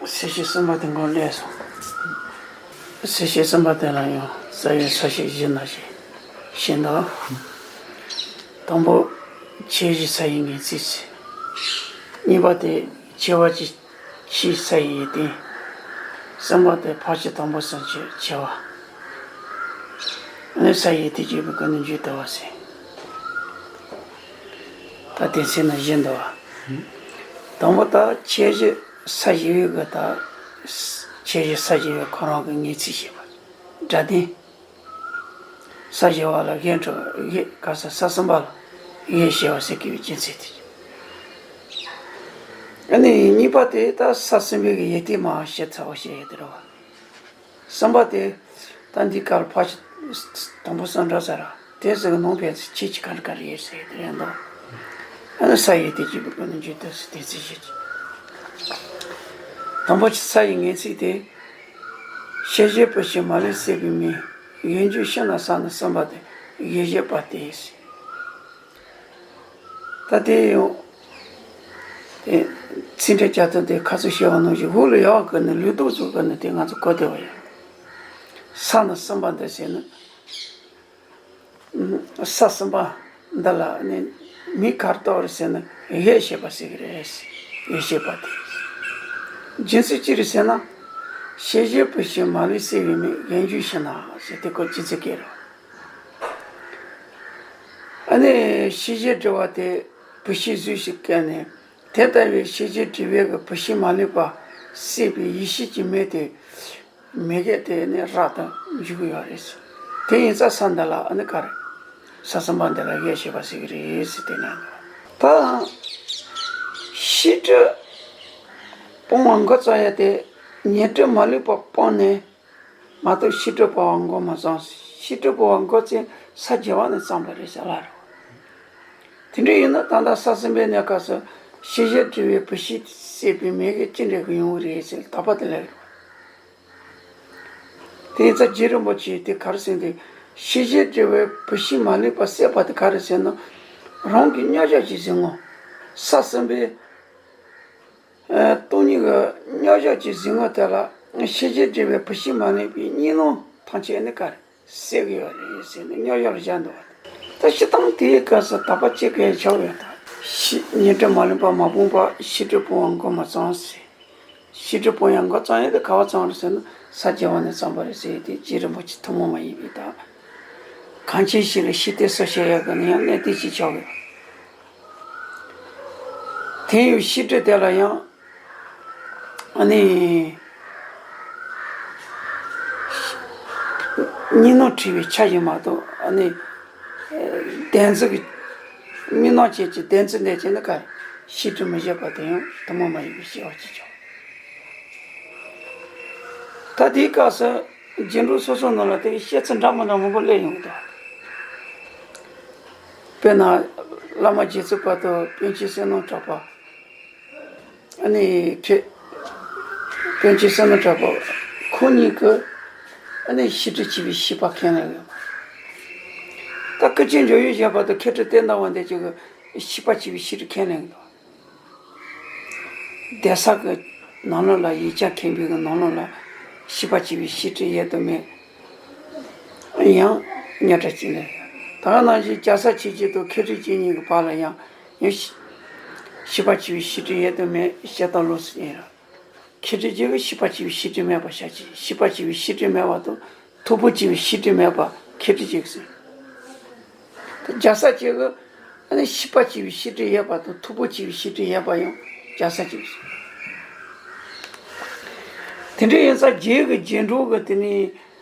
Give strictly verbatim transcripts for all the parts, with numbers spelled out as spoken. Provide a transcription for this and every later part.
སྲིད་ཞི་གསུམ་པ་དེ་མགོ་ལས་སོང་། སྲིད་ཞི་གསུམ་པ་དེ་ལ་ཡང་རྩ་བའི་ས་བཤད་བཞི་ན་ཞིག་ཤེས་འདུག། དང་པོ་ཁྱད་གཞི་ས་ཡི་ངེས་ཚིག་ཟེར། གཉིས་པ་དེ་ཁྱད་པར་གྱི་ཆོས་ས་ཡི་ཡོན་ཏན། གསུམ་པ་དེ་འཕགས་ཆོས་དང་པོ་གསུམ་གྱི་ཁྱད་པར། ནི་ས་ཡི་ཡོན་ཏན་བརྗོད་པའི་སྒོ་ནས་འཇུག་ལྟ་བ་ཟེར། ད་དེ་ཚེ་ན་བཞི་འདུག་བ། དང་པོ་ད་ཁྱད་གཞི་ས་བཞི་པའི་གི་ད་ཁྱད་གཞི་ས་བཞི་པའི་ཁོ་རང་གི་ངེས་ཚིག་བཤད་པ། སྒྲ་ལྡན། ས་བཞི་པ་ལ་གཞི་འགྲོ་གཞི་ག་ས་ས་གསུམ་པ་ལ་གཞི་བཤད་པ་ཟེར་གི་ཡོད་རྒྱུ་མཚན་དེ། ཨ་ནི་གཉིས་པ་དེ་ད་ས་གསུམ་པའི་གི་ཡོན་ཏན་མ་བཤད་ཚར་བ་བཤད་ཡོད་དེ་རེད་བ། གསུམ་པ་དེ་ད་འདི་གར་ཕར་དང་པོ་གསུམ་འགྲོ་ས་ར་དེ་ཟེར་གི་ནང་ཕན་ཚུན་ཁྱད་ཆོས་ག་རེ་ག་རེ་ཡོད་ཟེར་དེ་རེད་འདུག། ཨ་ནི་ས་ཡི་ཡོན་ཏན་བརྗོད་པའི་སྒོ་ནས་འཇུག་ལྟ་ཟེར་དེ་ཚིག་བཤད་ཀྱི། དང་པོ་ཆ་ས་ཡི་ངེས་ཚིག་དེ། ཤེས་བྱའི་བུད་ཤིང་མ་ལུས་སྲེག་པའི་མེ། གཞན་འགྱུར་ཕྱིར་ན་ས་ནི་གསུམ་པ་སྟེ། གཞི་བཤད་པ་སྟེ། ད་དེ་ཡང་དེ་ཚིག་འགྲེལ་རྒྱག་སྟངས་དེ་ཁ་ཚུར་བཤད་པ་ནང་བཞིན་འུ་ལ་ཡག་གི་ནི་ལུས་སྟོབས་ཚུགས་གི་ནི་དེ་ང་ཚོ་གོ་བདེ་བ་ཡིན། ས་ནི་གསུམ་པ་འདི་ཟེར་ནི། ས་གསུམ་པ་འདི་ལ་ནི་མི་གར་གཏོགས་རེད་ཟེར་ན་གཞི་བཤད་པ་ཟེར་གི་རེད། གཞི་བཤད་པ་དེ། རྒྱུ་མཚན་ཅི་རེད་ཟེར་ན། ཤེས་བྱའི་བུད་ཤིང་མ་ལུས་སྲེག་པའི་མེ། གཞན་འགྱུར་ཕྱིར་ན་ཟེར་དེ་ཁོ་རྒྱུ་མཚན་གྱིས་རེད། ཨ་ནི་ཤེས་བྱའི་སྒྲིབ་པ་དེ་བུད་ཤིང་བཟོས་ཤིག་བཀལ་ནས་དེ་ལྟ་བུའི་ཤེས་བྱའི་སྒྲིབ་པའི་གི་བུད་ཤིང་མ་ལུས་པ་སྲེག་པའི་ཡེ་ཤེས་ཀྱི་མེ་དེ། མེ་གེ་དེ་ནི་རབ་ཏུ་འཇུག་གི་ཡོད་རེད། དེ་ཡིན་ཙང་ས་འདི་ལ་ཨ་ནི་ག་རེ། ས་གསུམ་པ་འདི་ལ་གཞི་བཤད་པ་ཟེར་གི་རེད་ཟེར་དེ་ན། ད་ཤེས་སྒྲིབ་སྤོང་བ་འགོ་བརྩམས་ཡ་དེ་ཉོན་སྒྲིབ་མ་ལུས་པ་སྤངས་ནས་མ་གཏོགས་ཤེས་སྒྲིབ་སྤོང་བ་འགོ་མ་བརྩམས། ཤེས་སྒྲིབ་སྤོང་བ་འགོ་བརྩམས་ས་བཞི་པ་ནས་བརྩམས་པ་རེད་ཟེར་ལ་རེད། དེ་འདྲ་ཡིན་ན་ད་ལྟ་ས་གསུམ་པའི་གནས་སྐབས་སུ་ཤེས་བྱའི་སྒྲིབ་པའི་བུད་ཤིང་སྲེག་པའི་མེ་གེ་ཅི་འདྲ་གི་ཡོང་གི་རེད་ཟེར་དོགས་པ་དེ་སླེབས་རེད། དེ་ཡིན་ཙང་རྗེ་རིན་པོ་ཆེས་དེ་ག་རེ་ཟེར་དེ། ཤེས་བྱའི་སྒྲིབ་པའི་བུད་ཤིང་མ་ལུས་པ་སྲེག་པ་དེ་ག་རེ་ཟེར་ན། རང་གི་མཉམ་བཞག་གི་གཟིགས་ངོ་། ས་གསུམ་པའི་ཨ་སྟོང་ཉིད་ཀྱི་མཉམ་བཞག་གི་གཟིགས་ངོ་དེ་ལ་ཤེས་བྱའི་སྒྲིབ་པའི་བུད་ཤིང་མ་ལུས་པའི་གཉིས་སྣང་ཐམས་ཅད་ནི་ག་རེ་སྲེག་གི་ཡོད་རེད་ཟེར་ནས་མཉམ་བཞག་ལ་བཞག་འདུག་བ། ད་སྤྱིར་བཏང་དེའི་སྐབས་སུ་དོགས་པ་གཅིག་གིས་ཆོག་ཡོད་དམ། ཤེས་ཉོན་སྒྲིབ་མ་ལུས་པ་མ་སྤངས་པར་ཤེས་སྒྲིབ་སྤོང་བ་འགོ་མ་བརྩམས་ཟེར། ཤེས་སྒྲིབ་སྤོང་ཡ་འགོ་བརྩམས་ཡ་དེ་ག་བ་བརྩམས་རེད་ཟེར་ན་ས་བརྒྱད་པ་ནས་བརྩམས་པ་རེད་ཟེར་ཡ་དེ་རྗེ་རིན་པོ་ཆེ་ཐུན་མོང་མ་ཡིན་པའི་དོན། གང་ཅི་ཞིག་ལ་ཤེས་ཏེ་སོ་ཞེས་ཡ་གི་ནི་ཡང་གནད་དོན་ཅིག་ཆགས་ཡོད། དེ་ཡང་ཤེས་སྒྲིབ་དེ་ལ་ཡང་ཨ་ནི་གཉིས་སྣང་འཁྲུལ་བའི་ཆ་ཡིན་མ་གཏོགས་ཨ་ནི་བདེན་འཛིན་གྱི་གཉིས་སྣང་ཅན་གྱི་བདེན་འཛིན་ལས་ཀྱི་ནི་ག་ཤེས་སྒྲིབ་མི་བཞེད་པ་དེ་ཡང་ཐུན་མོང་མ་ཡིན་པའི་སྐྱེ་བ་ཅིག་ཆགས། ད་དེའི་སྐབས་སུ་རྗེ་འགྲོ་སོ་སོ་ནང་ལ་དེ་བཤད་ཚུལ་འདྲ་མི་འདྲ་མང་པོ་སླེབས་ཡོང་གི་འདུག། དཔེར་ན་བླ་མ་རྗེ་བཙུན་པ་དང་པཎ་ཆེན་བསོད་ནམས་གྲགས་པ། ཨ་ནི་ཁྱེད་པཎ་ཆེན་བསོད་ནམས་གྲགས་པ་ཁོང་གཉིས་ཀྱིས་ཨ་ནི་ཤེས་སྒྲིབ་བྱེད་པའི་ཤེས་པ་ཁས་ལེན་ཡོད། ད་སྐུ་ཆེན་འཇམ་དབྱངས་བཞད་པ་དང་མཁས་གྲུབ་བསྟན་དར་བ་འདི་གཅིག་གིས་ཤེས་པ་བྱེད་པའི་ཤེས་སྒྲིབ་ཁས་ལེན་གྱི་འདུག། གདན་ས་གི་ནང་ལོགས་ལ་ཡིག་ཆ་མཁན་པོའི་གི་ནང་ལོགས་ལ་ཤེས་པ་བྱེད་པའི་ཤེས་སྒྲིབ་ཡོད་དམ་མེད། ཡང་རྙོག་དྲ་ཅིག་སླེབས། ད་ག་ནང་བཞིན་རྒྱལ་སྲས་ཆོས་སྐྱོང་དང་མཁས་གྲུབ་རྗེ་གཉིས་ཀྱི་བར་ལ་ཡང་ཡང་ཤེས་པ་བྱེད་པའི་ཤེས་སྒྲིབ་ཡོད་དམ་མེད་བཤད་སྟངས་ལོགས་སུ་ཡིན་ར། མཁས་གྲུབ་རྗེ་གིས་ཤེས་པ་བྱེད་པའི་ཤེས་སྒྲིབ་མེད་པ་བཤད་ཅིང་ཤེས་པ་བྱེད་པའི་ཤེས་སྒྲིབ་མེད་པ་དང་ཐུབ་པ་བྱེད་པའི་ཤེས་སྒྲིབ་མེད་པ་མཁས་གྲུབ་རྗེ་གིས་ཟེར། ད་རྒྱལ་སྲས་ཆོས་སྐྱོང་གིས་ཨ་ནི་ཤེས་པ་བྱེད་པའི་ཤེས་སྒྲིབ་ཡོད་པ་དང་ཐུབ་པ་བྱེད་པའི་ཤེས་སྒྲིབ་ཡོད་པ་ཡང་རྒྱལ་སྲས་ཆོས་སྐྱོང་གིས་ཟེར། དེ་འདྲ་ཡིན་ཙང་རྗེ་གི་རྗེས་འགྲོ་གི་དེ་ནི་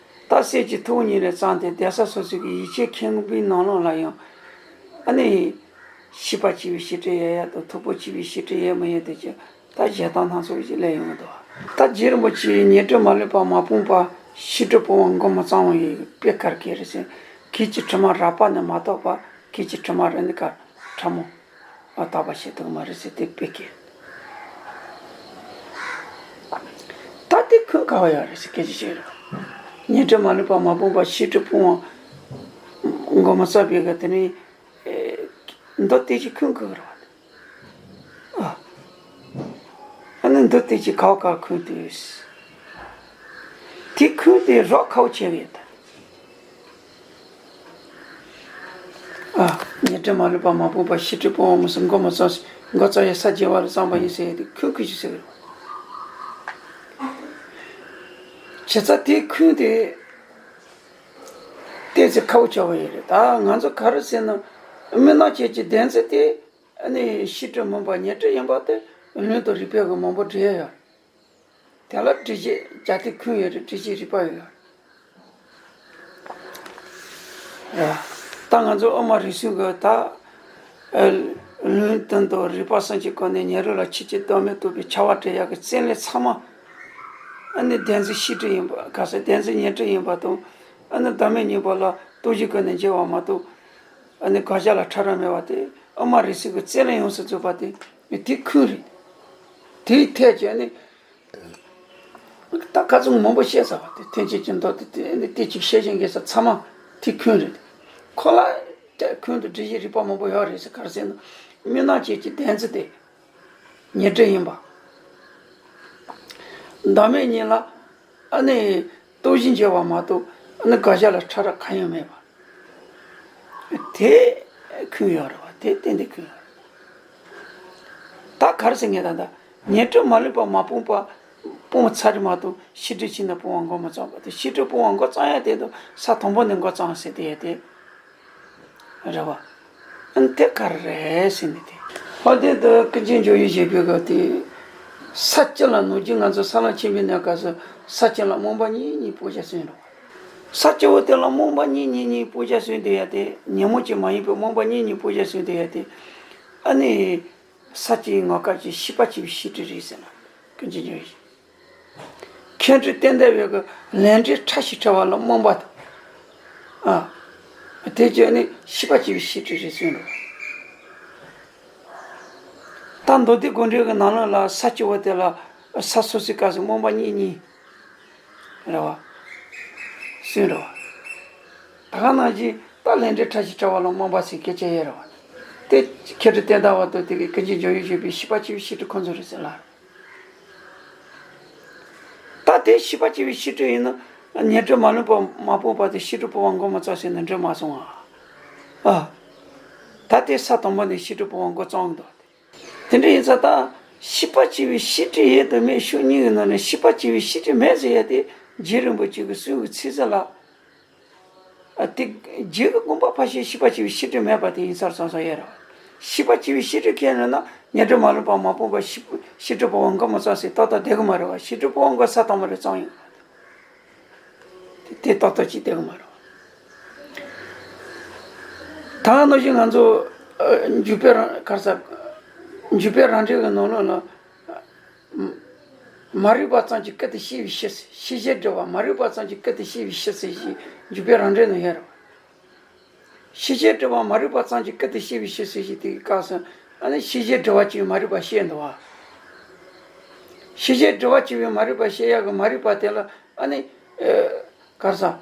རྟག་གསལ་གྱི་ཐུགས་ཉིད་ལས་བརྩམས་ཏེ་གདན་ས་སོ་སོ་གི་ཡིག་ཆའི་མཁན་པོའི་ནང་ལོགས་ལ་ཡང་ཨ་ནི། ཤེས་པ་བྱེད་པའི་ཤེས་སྒྲིབ་ཡོད་ཡ་དང་ཐུབ་པ་བྱེད་པའི་ཤེས་སྒྲིབ་ཡོད་མ་ཡོད་དེ་ཅི་ད་བཞེད་སྟངས་སྣ་ཚོགས་ཤིག་སླེབས་ཡོང་གི་འདུག། ད་རྗེ་རིན་པོ་ཆེས་ཉོན་སྒྲིབ་མ་ལུས་པ་མ་སྤངས་པར་ཤེས་སྒྲིབ་སྤོང་བ་འགོ་མ་བརྩམས་པ་ཡི་དཔེ་ག་རེ་ག་རེ་ཟེར། སྐད་ཅིག་དྲི་མ་རགས་པ་ནས་མ་གཏོགས་པ་སྐད་ཅིག་དྲི་མ་རེ་འདི་ག་ཕྲ་མོ་ཨ་དག་པ་བྱེད་ཐུབ་མ་རེད་ཟེར་དེ་དཔེ་གལ། ད་དེ་ཁུངས་ག་བ་ཡོད་རེད་ཟེར་སྐད་ཅིག་བཤད་རོགས། ཉོན་སྒྲིབ་མ་ལུས་པ་མ་སྤངས་པར་ཤེས་སྒྲིབ་སྤོང་བ་འགོ་མ་བརྩམས་པའི་ག་དེ་ནི། མདོ་དེ་ཅིག་ཁུངས་གི་རེད་བ། ཨ་ནི་ འདི་དེ་ཅི་ཁའོ་ཁ་ཁུན་དུས། དེ་ཁུན་དེ་རོགས་ཁའོ་ཆེ་བས་ད། ཨ། ཉན་ཁྲི་མ་ལུས་པ་མ་སྤངས་པ་ཤི་ཁྲི་སྤོང་བ་མི་སྲིད་མགོ་མ་བརྩམས་ཤིང་མགོ་བརྩམས་ཡང་ས་བརྗེ་བ་ལ་བརྩམས་པ་ཡིན་ཟེར་ཡ་དེ་ཁུན་ཁུན་ཞིག་ཟེར་བས། བྱས་ཙང་དེ་ཁུན་དེ། ཏོག་ཙམ་ཁའོ་ཆེ་བ་ཡོད་རེད། ད་ང་ཚོ་ག་རེ་ཟེར་ན། མི་སྣང་བྱེད་ཀྱི་བདེན་རྫུན་དེ། ཨ་ནི་ཤི་ཁྲི་མིན་པ་ཉན་ཁྲི་ཡིན་པ་དེ་ལུང་དང་རིགས་པས་གི་མང་པོ་འགྲེལ་ཡོད་རེད། དེ་ལ་འགྲེལ་བྱེད་རྒྱ་ཐིག་ཁུན་ཡོད་རེད། འགྲེལ་བྱེད་རིགས་པ་ཡོད་རེད། ཡ། ད་ང་ཚོ་དབུ་མ་རིགས་གསུམ་གི་ད། ཨ། ལུང་དོན་དང་རིགས་པ་གསུམ་གྱི་སྒོ་ནས་ཉན་རང་ལ་ཆོས་ཀྱི་བདག་མེད་རྟོགས་པའི་བྱ་བ་སྤྲད་ཡག་གི་རྩོད་གླེང་ཚང་མ། ཨ་ནི་བདེན་རྫུན་ཤི་ཁྲི་ཡིན་པ། ག་ས་བདེན་རྫུན་ཉན་ཁྲི་ཡིན་པ་དང་། ཨ་ནི་བདག་མེད་གཉིས་པོ་ལ་རྟོགས་གཞིའི་སྒོ་ནས་འཇལ་བ་མ་གཏོགས། ཨ་ནི་དགག་བྱ་ལ་ཕྲ་རགས་མེད་པ་དེ་དབུ་མ་རིགས་གསུམ་གི་རྩོད་གླེང་ཡོངས་སུ་རྫོགས་པ་དེ་དེ་ཁུན་རེད། དེའི་ཐད་ཀྱི་ཨ་ནི། ད་ཁ་ཚོན་མང་པོ་བཤད་ཚར་བ་དེ་ཐེག་ཆེན་གྱི་མདོ་དེ་དེ་ནི་དེ་གཅིག་བཤད་བཞིན་གྱི་ས་ཚང་མ་དེ་ཁུན་རེད། ཁོ་ལ་དེ་ཁུན་དུ་འགྲེལ་བཤད་རིགས་པ་མང་པོ་ཡོད་རེད་ཟེར། ག་རེ་ཟེར་ན། མི་སྣང་བྱེད་ཀྱི་བདེན་རྫུན་དེ་ཉན་ཁྲི་ཡིན་པ། བདག་མེད་གཉིས་ལ་ཨ་ནི་རྟོགས་གཞི་འཇལ་བ་མ་གཏོགས་ཨ་ནི་དགག་བྱ་ལ་ཕྲ་རགས་གང་ཡང་མེད་པ། དེ་ཁུན་ཡོད་རེད་བ། དེ་ཏན་ཏན་ཁུན་ཡོད་རེད། ད་ག་རེ་ཟེར་ངས་ད་ལྟ་ཉན་ཁྲི་མ་ལུས་པ་མ་སྤངས་པ། སྤངས་ཚར་རེད་མ་གཏོགས་ཤི་ཁྲི་ཕྱིན་ན་སྤོང་བ་མགོ་མ་བརྩམས་པ་དེ། ཤི་ཁྲི་སྤོང་བ་མགོ་བརྩམས་ཡ་དེ་དང་ས་དང་པོ་ནས་མགོ་བརྩམས་ཟེར་དེ་ཡ་དེ་རེད་བ། ཨ་ནི་དེ་ག་རེ་རེད་ཟེར་ནས་དེ། ཧོ་དེ་དུ་ཀུན་མཁྱེན་ཇོ་བོས་བཞེད་པའི་སྐབས་དེ། ས་བཅུ་ལ་ནོར་རྒྱུ། ང་ཚོ་ས་ལམ་ཆེན་པོའི་གནས་སྐབས་སུ་ས་བཅུ་ལ་རྨོངས་པ་གཉིས་གཉིས་སྤོང་བྱ་གསུངས་རེད་བ། ས་བཅུ་པོ་དེ་ལ་རྨོངས་པ་གཉིས་གཉིས་གཉིས་སྤོང་བྱ་གསུངས་དེ་ཡ་དེ། ཉོན་མོངས་ཀྱི་མ་ཡིན་པའི་རྨོངས་པ་གཉིས་གཉིས་སྤོང་བྱ་གསུངས་དེ་ཡ་དེ། ཨ་ནི། ས་བཅུའི་ངོ་སྐལ་གྱི་ཤེས་པ་བྱས་པའི་ཤེས་སྒྲིབ་རེད་ཟེར་ན། ཀུན་མཁྱེན་ཇོ་བོས། མཁན་སྤྲུལ་བསྟན་ཟླ་བའི་གི་ལས་འབྲས་ཕྲ་ཞིང་ཕྲ་བ་ལ་རྨོངས་པ་དང་། ཨ། དེ་བྱས་ནས་ཤེས་པ་བྱས་པའི་ཤེས་སྒྲིབ་རེད་གསུངས་འདུག་ད་མདོ་སྡེ་དགོངས་འགྲེལ་གྱི་ནང་ལོགས་ལ་ས་བཅུ་པོ་དེ་ལ་ས་སོ་སོའི་སྐབས་སུ་རྨོངས་པ་གཉིས་གཉིས། རེད་བ། གསུངས་རེད་བ། ད་ག་ནང་བཞིན་ད་ལས་འབྲས་ཕྲ་ཞིང་ཕྲ་བ་ལ་རྨོངས་པ་ཟེར་སྐད་ཆ་ཡོད་རེད་བ། དེ་མཁན་སྤྲུལ་བསྟན་ཟླ་བ་དང་དེ་གི་ཀུན་མཁྱེན་ཇོ་བོས་བཞེད་པའི་ཤེས་པ་བྱས་པའི་ཤེས་སྒྲིབ་ཁོ་ཚོ་རེད་ཟེར་ལ། ད་དེ་ཤེས་པ་བྱས་པའི་ཤེས་སྒྲིབ་ཡིན་ན་ཉན་ཁྲི་མ་ལུས་པ་མ་སྤངས་པ་དེ་ཤི་ཁྲི་སྤོང་བ་མགོ་མ་བརྩམས་ཟེར་ན་འགྲིག་མ་སོང་ཨ། ཨ། ད་དེ་ས་དང་པོ་ནས་ཤི་ཁྲི་སྤོང་བ་མགོ་བརྩམས་འདུག་དེ་འདྲ་ཡིན་ཙང་ད་ཤེས་པ་བྱས་པའི་ཤེས་སྒྲིབ་ཡོད་དང་མེད་ཕྱོགས་གཉིས་ཀྱི་ནང་ནས་ཤེས་པ་བྱས་པའི་ཤེས་སྒྲིབ་མེད་ཟེར་ཡ་དེ་རྗེ་རིན་པོ་ཆེ་གི་གསུང་གི་ཚིག་གསལ་ལ། ཨ། དེ་རྗེ་གི་དགོངས་པ་ཕལ་ཆེར་ཤེས་པ་བྱས་པའི་ཤེས་སྒྲིབ་མེད་པ་དེ་ཡིན་ས་རེད་བསམ་ས་ཡོད་རེད་བ། ཤེས་པ་བྱས་པའི་ཤེས་སྒྲིབ་ཁས་ལེན་ན་ཉན་ཁྲི་མ་ལུས་པ་མ་སྤངས་པ་ཤི་ཤི་ཁྲི་སྤོང་བ་མགོ་མ་བརྩམས་ཟེར་ཏག་ཏག་བསྡད་གི་མ་རེད་བ། ཤི་ཁྲི་སྤོང་བ་མགོ་ས་དང་པོ་ནས་བརྩམས་ཡོང་། དེ་ཏག་ཏག་ཅིག་བསྡད་གི་མ་རེད་བ། ད་ག་ནང་བཞིན་ང་ཚོ་ཨ་འཇུག་པའི་རང་ག་རེ་ཟ། འཇུག་པའི་རང་འགྲེལ་གྱི་ནང་ལོགས་ལ། མ་རིག་པ་ཙམ་གྱིས་ཀུན་ཏུ་སྐྱེ་བའི་ཕྱིར་ཟེར། ཤེས་བྱའི་སྒྲིབ་པ་མ་རིག་པ་ཙམ་གྱིས་ཀུན་ཏུ་སྐྱེ་བའི་ཕྱིར་ཟེར་ཞེས་འཇུག་པའི་རང་འགྲེལ་ནང་ཡོད་རེད་བ། ཤེས་བྱའི་སྒྲིབ་པ་མ་རིག་པ་ཙམ་གྱིས་ཀུན་ཏུ་སྐྱེ་བའི་ཕྱིར་ཟེར་ཞེས་དེའི་སྐབས་སུ་ཨ་ནི་ཤེས་བྱའི་སྒྲིབ་པ་བྱས་པའི་མ་རིག་པ་བཤད་འདུག་བ། ཤེས་བྱའི་སྒྲིབ་པ་བྱས་པའི་མ་རིག་པ་བཤད་ཡག་གི་མ་རིག་པ་དེ་ལ་ཨ་ནི། ཨ། ག་རེ་ཟ།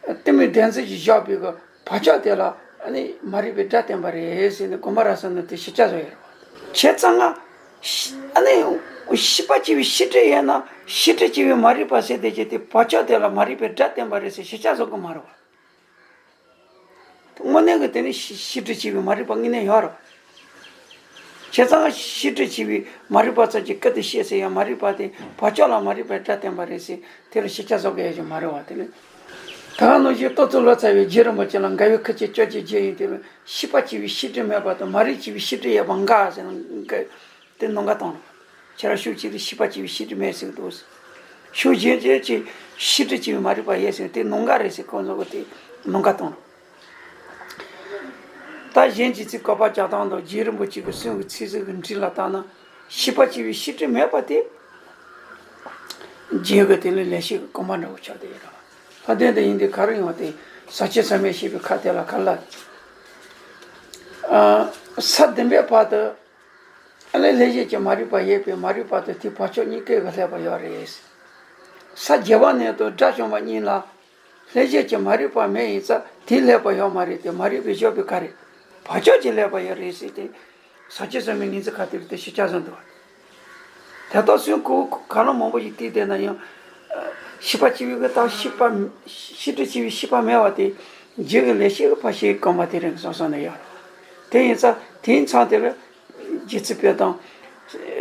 གཏི་མུག་བདེན་འཛིན་གྱིས་བཞག་པའི་གི་བག་ཆགས་དེ་ལ་ཨ་ནི་མ་རིག་པའི་སྒྲ་བསྟན་པ་རེད་ཟེར་ནས་དགོངས་པ་རབ་གསལ་ནས་དེ་ཞིབ་ཆ་བཟོ་ཡོད་རེད་བ། བྱས་ཙང་ང་། ཨ་ནི་ཤེས་པ་བྱས་པའི་ཤེས་སྒྲིབ་ཡོད་ན་ཤེས་སྒྲིབ་བྱས་པའི་མ་རིག་པ་ཟེར་དེ་བྱས་ཏེ་བག་ཆགས་དེ་ལ་མ་རིག་པའི་སྒྲ་བསྟན་པ་རེད་ཟེར་ཞིབ་ཆ་བཟོ་གི་མ་རེད་བ། དངོས་གནས་ཀྱི་དེ་ནི་ཤེས་ཤེས་སྒྲིབ་བྱས་པའི་མ་རིག་པ་དངོས་གནས་ཡོད་རེད་བ། བྱས་ཙང་ཤེས་སྒྲིབ་བྱས་པའི་མ་རིག་པ་ཙམ་གྱིས་ཀུན་ཏུ་སྐྱེ་ཟེར་ཡང་མ་རིག་པ་དེ་བག་ཆགས་ལ་མ་རིག་པའི་སྒྲ་བསྟན་པ་རེད་ཟེར་དེ་ལ་ཞིབ་ཆ་བཟོ་དགོས་ཡ་ཞིག་མ་རེད་བ། དེ་ནི་ད་ག་ནང་བཞིན་རྟོགས་ཚོགས་ལོ་ཙཱ་བའི་རྗེ་རིན་པོ་ཆེ་ལ་འགལ་བའི་ཁུར་ཆེན་བཅོ་བརྒྱད་རྗེ་ཡིན་ཏེ། ཤེས་པ་བྱས་པའི་ཤེས་སྒྲིབ་མེད་པ་དང་མ་རིག་བྱས་པའི་ཤེས་སྒྲིབ་ཡོད་པ་འགལ་ཟེར་ན་འགལ། དེ་རྣམ་དགར་བཏང་རེད། ཁྱེད་རང་ཤུགས་ཆེ་དེ་ཤེས་པ་བྱས་པའི་ཤེས་སྒྲིབ་མེད་ཟེར་གི་འདུག། ཤུགས་ཆེ་ཆེ་ཆེ་ཤེས་སྒྲིབ་བྱས་པའི་མ་རིག་པ་ཡོད་ཟེར་དེ་རྣམ་དགར་རེད་ཟེར་ཁོང་ཚོ་གི་དེ་རྣམ་དགར་བཏང་རེད། ད་གཞན་གྱི་ཚིག་བཀོད་པ་རྒྱག་སྟངས་དང་རྗེ་རིན་པོ་ཆེ་གི་གསུང་གི་ཚིག་གཟུགས་ཀྱི་འགྲེལ་ལ་བལྟས་ན་ཤེས་པ་བྱས་པའི་ཤེས་སྒྲིབ་མེད་པ་དེ་རྗེ་གི་དེ་ལས་ལེགས་བཤད་ཀྱི་དགོངས་པ་འདྲ་བོ་ཆགས་བསྡད་ཡོད་རེད། ལྷ་ལྡན་དུ་ཡིན་དུས་ག་རེ་ཡོང་བ་དེ་ཟབ་ཆོས་ཟབ་མོས་བཤད་པའི་ཁ་དེ་ལ་ག་ལ། ཨ། ས་བདུན་པའི་བར་དུ། ཨ་ནི་ལྷན་སྐྱེས་ཀྱི་མ་རིག་པ་ཡོད་པས་མ་རིག་པ་དང་དེའི་བག་ཆགས་གཉིས་ཀའི་གི་བསླད་པ་ཡོད་རེད། ས་བརྒྱད་པ་ནས་དང་དགྲ་བཅོམ་པ་གཉིས་ལ་ལྷན་སྐྱེས་ཀྱི་མ་རིག་པ་མེད་ཡིན་ཙང་དེའི་བསླད་པ་ཡོད་མ་རེད་དེ། མ་རིག་པའི་བཞག་པའི་ག་རེ་བག་ཆགས་ཀྱི་བསླད་པ་ཡོད་རེད་ཟེར་ཏེ། ཟབ་ཆོས་ཟབ་མོའི་ངེས་འཛིན་ཁ་ཐེག་དེ་ཞིབ་ཆ་བཟོ་འདུག་བ། ད་ལྟ་སོན་གོ་ག་ལ་མང་པོ་ཞིག་བལྟས་བསྡད་ན་ཡང་། ཤེས་པ་སྐྱེ་བའི་གི་ད་ཤེས་པ། ཤེས་སྒྲིབ་སྐྱེ་བའི་ཤེས་པ་མེད་པ་དེ། རྒྱུ་གི་ལས་བྱེད་ཀྱི་ཕར་ཕྱིན་གོམས་པ་དེ་རིང་སོང་སོང་ནས་ཡོད། དེ་ཡིན་ཙང་དེའི་མཚམས་དེ་ལ་རྗེ་བཙུན་དཔལ་དང་།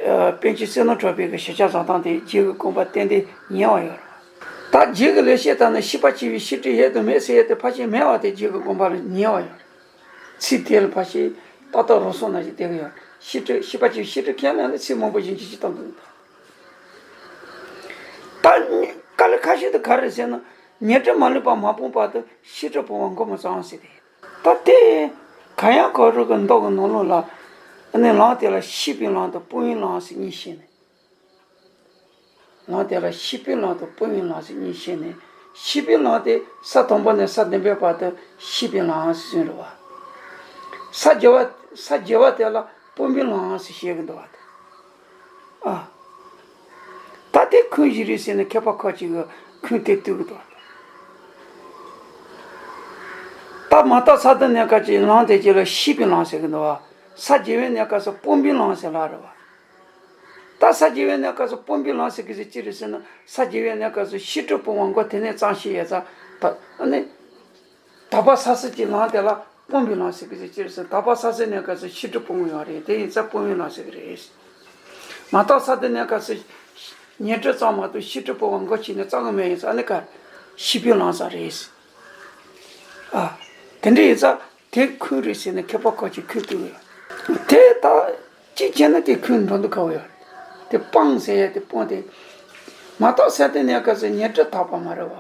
ཨ། པཎ་ཆེན་བསོད་ནམས་གྲགས་པའི་གི་ཤེས་བྱ་བཟོ་སྟངས་དེ་རྒྱུ་གི་གོམས་པ་ཏན་ཏན་ཉེ་བ་ཡོད་རེད། ད་རྒྱུ་གི་ལས་བྱེད་དང་ནི་ཤེས་པ་སྐྱེ་བའི་ཤེས་སྒྲིབ་ཡོད་དང་མེད་ཟེར་ཡས་དེ་ཕར་ཕྱིན་མེད་པ་དེ་རྒྱུ་གི་གོམས་པ་ལ་ཉེ་བ་ཡོད་རེད། ཚིག་དེ་ལ་ཕར་ཕྱིན་ཏག་ཏག་རང་སོང་ན་ཞིག་བསྡད་ཀྱི་ཡོད་རེད། ཤེས་སྒྲིབ་ཤེས་པ་སྐྱེ་བའི་ཤེས་སྒྲིབ་ཁས་ལེན་ནས་ཚིག་མང་པོ་ཞིག་ཅི་ཅི་བཏང་གི་འདུག་ད་དཀའ་ལས་ཁག་ཤོས་དེ་ག་རེ་ཟེར་ན། ཉོན་སྒྲིབ་མ་ལུས་པ་མ་སྤངས་བར་དུ་ཤེས་སྒྲིབ་སྤོང་བ་མགོ་མ་བརྩམས་ཟེར་ཏེ། ད་དེ་ག་ཡང་ག་རུ་གི་མདོ་གི་ནང་ལོགས་ལ། ཨ་ནི་ལམ་དེ་ལ་ཤེས་པའི་ལམ་དང་སྤོང་བའི་ལམ་ཟེར་གཉིས་བཤད་ནས། ལམ་དེ་ལ་ཤེས་པའི་ལམ་དང་སྤོང་བའི་ལམ་ཟེར་གཉིས་བཤད་ནས། ཤེས་པའི་ལམ་དེ་ས་དང་པོ་ནས་ས་བདུན་པའི་བར་དུ་ཤེས་པའི་ལམ་ཟེར་རེད་བ། ས་བརྒྱད་པ་ས་བརྒྱད་པ་དེ་ལ་སྤོང་བའི་ལམ་ཟེར་བཤད་གི་འདུག་བ་དེ། ཨ། ད་དེ་ཁུངས་བཞི་རེད་ཟེར་ནས་མཁས་པ་ཁ་ཅིག་གིས་ཁུངས་དེ་བཏུས་གི་འདུག་ད་མ་དག་ས་དང་གནས་སྐབས་ཀྱི་ལམ་དེ་གཅིག་ལ་ཤེས་པའི་ལམ་ཟེར་གི་འདུག་བ། ས་བརྒྱད་པའི་གནས་སྐབས་སུ་སྤོང་བའི་ལམ་ཟེར་ལབ་རེད་བ། ད་ས་བརྒྱད་པའི་གནས་སྐབས་སུ་སྤོང་བའི་ལམ་ཟེར་གི་ཟེར་ཅི་རེད་ཟེར་ན། ས་བརྒྱད་པའི་གནས་སྐབས་སུ་ཤེས་སྒྲིབ་སྤོང་བ་མགོ་དེ་ནས་བརྩམས་ཤེས་ཡས་ཙང་། ད་ཨ་ནི། དག་པ་ས་སོ་གི་ལམ་དེ་ལ་སྤོང་བའི་ལམ་ཟེར་གི་ཟེར་ཅི་རེད་ཟེར། དག་པ་ས་སོའི་གནས་སྐབས་སུ་ཤེས་སྒྲིབ་སྤོང་གི་ཡོད་རེད། དེ་ཡིན་ཙང་སྤོང་བའི་ལམ་ཟེར་གི་རེད། མ་དག་ས་དེ་གནས་སྐབས་སུ་ཉོན་སྒྲིབ་བརྩམས་མ་གཏོགས་ཤེས་སྒྲིབ་སྤོང་བ་མགོ་ཅི་ནས་བརྩམས་གི་མེད། ཡིན་ཙང་ཨ་ནི་ག་ཤེས་པའི་ལམ་ཙམ་རེད། ཨ། དེ་འདྲ་ཡིན་ཙང་དེ་ཁུངས་རེད་ཟེར་ནས་མཁས་པ་ཁ་ཅིག་ཁུངས་གཏུགས་ཡོད། དེ་ད་གཅིག་བྱས་ན་དེ་ཁུངས་འགྲོ་འདུག་ག་བ་ཡོད་རེད། དེ་སྤངས་ཟེར་ཡ་དེ་སྤངས་ཏེ། མ་དག་ས་དེ་གནས་སྐབས་སུ་ཉོན་སྒྲིབ་དག་པ་མ་རེད་བ།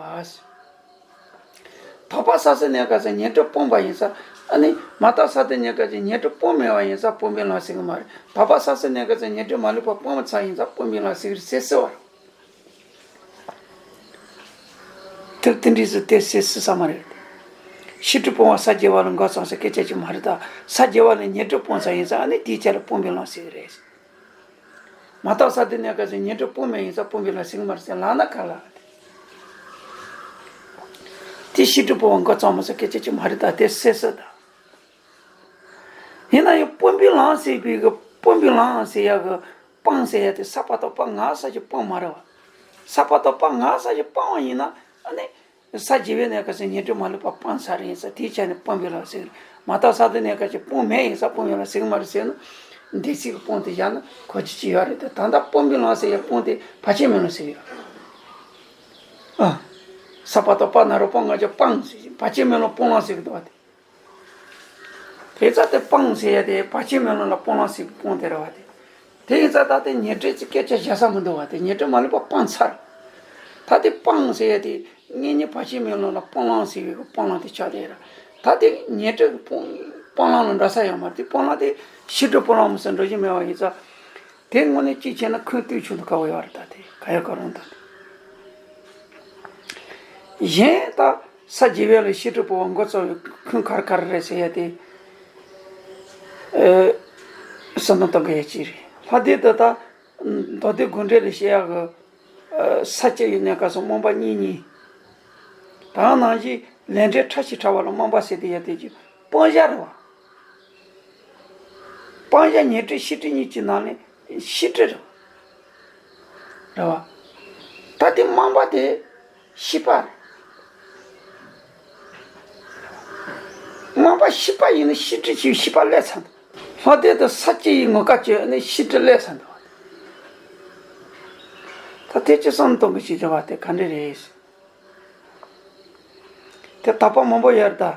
དག་པ་ས་སོའི་གནས་སྐབས་སུ་ཉོན་སྒྲིབ་སྤངས་པ་ཡིན་ཙང་། ཨ་ནི་མ་དག་ས་དེ་གནས་སྐབས་སུ་ཉོན་སྒྲིབ་སྤངས་མེད་པ་ཡིན་ཙང་སྤོང་བའི་ལམ་ཟེར་གི་མ་རེད། དག་པ་ས་སོའི་གནས་སྐབས་སུ་ཉོན་སྒྲིབ་མ་ལུས་པ་སྤངས་པ་ཙམ་ཡིན་ཙང་སྤོང་བའི་ལམ་ཟེར་གི་རེད་ཟེར་ཟེར་བ་རེད། དེ་དེ་འདྲ་ཟེར་དེ་ཟེར་ཟེར་ས་མ་རེད། ཤེས་སྒྲིབ་སྤོང་བ་ས་བརྒྱད་པ་ལ་མགོ་བརྩམས་ཟེར་སྐད་ཆ་ཅིག་མ་རེད་ད། ས་བརྒྱད་པ་ལ་ཉོན་སྒྲིབ་སྤངས་ཙམ་ཡིན་ཙང་ཨ་ནི་དེའི་ཆ་ལ་སྤོང་བའི་ལམ་ཟེར་གི་རེད། མ་དག་ས་དེ་གནས་སྐབས་སུ་ཉོན་སྒྲིབ་སྤོང་མེད་ཡིན་ཙང་སྤོང་བའི་ལམ་ཟེར་གི་མ་རེད་ཟེར་ལབ་ན་ག་ལ། དེ་ཤེས་སྒྲིབ་སྤོང་བ་མགོ་བརྩམས་མ་ཟེར་སྐད་ཆ་ཅིག་མ་རེད་ད། དེ་ཟེར་ཟེར་ད། ཡིན་ན་ཡང་སྤོང་བའི་ལམ་ཟེར་བའི་གི་སྤོང་བའི་ལམ་ཟེར་ཡ་གི་སྤངས་ཟེར་ཡ་དེ་ས་པ་དང་པ་ངར་ས་ཞིག་སྤངས་མ་རེད་བ། ས་པ་དང་པ་ངར་ས་ཞིག་སྤངས་པ་ཡིན་ན་ཨ་ནི། ས་བརྒྱད་པའི་གནས་སྐབས་སུ་ཉོན་སྒྲིབ་མ་ལུས་པ་སྤངས་ཚར་ཡིན་ཙང་དེའི་ཆ་ནས་སྤོང་བའི་ལམ་ཟེར། མ་དག་ས་དེ་གནས་སྐབས་ཀྱི་སྤོང་མེད་ཡིན་ཙང་སྤོང་བའི་ལམ་ཟེར་གི་མ་རེད་ཟེར་ན། འདས་ཚིག་གི་སྤོང་དེ་བཞག་ན་གོ་རྒྱུ་ཅི་ཡོད་རེད་དེ། ད་ལྟ་སྤོང་བའི་ལམ་ཟེར་ཡ་སྤོང་དེ་བར་ཆད་མེད་ལམ་ཟེར་ཡོད། ཨ། ས་པ་དང་པ་ན་རོ་སྤངས་ང་ཅག་སྤངས་ཟེར་བར་ཆད་མེད་ལམ་སྤོང་ལམ་ཟེར་གི་འདུག་བ་དེ། དེ་ཙ་དེ་སྤངས་ཟེར་ཡ་དེ་བར་ཆད་མེད་ལམ་ལ་སྤོང་ལམ་ཟེར་གི་སྤོང་དེ་རེད་བ་དེ། དེ་ཡིན་ཙང་ད་དེ་ཉོན་སྒྲིབ་ཀྱི་སྐད་ཆ་བཤད་ས་མི་འདུག་བ་དེ། ཉོན་སྒྲིབ་མ་ལུས་པ་སྤངས་ཚར། ད་དེ་སྤངས་ཟེར་ཡ་དེ་གཉེན་ཉེ་བར་ཆད་མེད་ལམ་ལ་སྤོང་ལམ་ཟེར་བའི་གི་སྤོང་ལམ་དེ་ཆགས་བསྡད་ར། ད་དེ་ཉོན་སྒྲིབ་ཀྱི་སྤོང་སྤོང་ལམ་ལ་འདྲ་ས་ཡོད་མ་རེད། དེ་སྤོང་ལམ་དེ་ཤེས་སྒྲིབ་སྤོང་ལམ་མི་སྲིད་འགྲོ་གཞི་མེད་པ་ཡིན་ཙང་། དེ་དངོས་གནས་གཅིག་བྱས་ན་ཁུངས་གཏུགས་ཆོག་འདུག་ག་བ་ཡོད་རེད། ད་དེ་ག་ཡ་ག་རུང་ད་དེ། གཞན་ད་ས་བརྒྱད་པ་ལ་ཤེས་སྒྲིབ་སྤོང་བ་མགོ་བརྩམས་པའི་ཁུངས་ག་རེ་ག་རེ་རེད་ཟེར་ཡ་དེ། ཨེ། བསམ་བློ་གཏོང་གི་ཡ་གཅིག་རེད། ལྷག་དེ་ད་ལྟ་མདོ་སྡེ་དགོངས་འགྲེལ་ལ་བཤད་ཡ་གི། ཨེ། ས་བཅུ་ཡི་གནས་སྐབས་སུ་རྨོངས་པ་གཉིས་གཉིས། ད་ནང་བཞིན་ལས་འབྲས་ཕྲ་ཞིང་ཕྲ་བ་ལ་རྨོངས་པ་ཟེར་དེ་ཡ་དེ་གི་སྤང་བྱ་རེད་བ། སྤང་བྱ་ཉོན་སྒྲིབ་ཤེས་སྒྲིབ་གཉིས་ཀྱི་ནང་ནས་ཤེས་སྒྲིབ་རེད་བ། རེད་བ། ད་དེ་རྨོངས་པ་དེ་ཤེས་པ་རེད། རྨོངས་པ་ཤེས་པ་ཡིན་ན་ཤེས་སྒྲིབ་ཀྱི་ཤེས་པ་སླེབས་ཚར་འདུག་ལྷག་དེ་དུ་ས་བཅུ་ཡི་ངོ་སྐལ་གྱི་ནི་ཤེས་སྒྲིབ་སླེབས་ཚར་འདུག་ད་དེ་ཅི་བསམ་གཏོང་གི་ཞིག་རེད་བ། དེ་ག་འདྲ་རེད། དེ་དག་པ་མང་པོ་ཡོད་རེད་ད།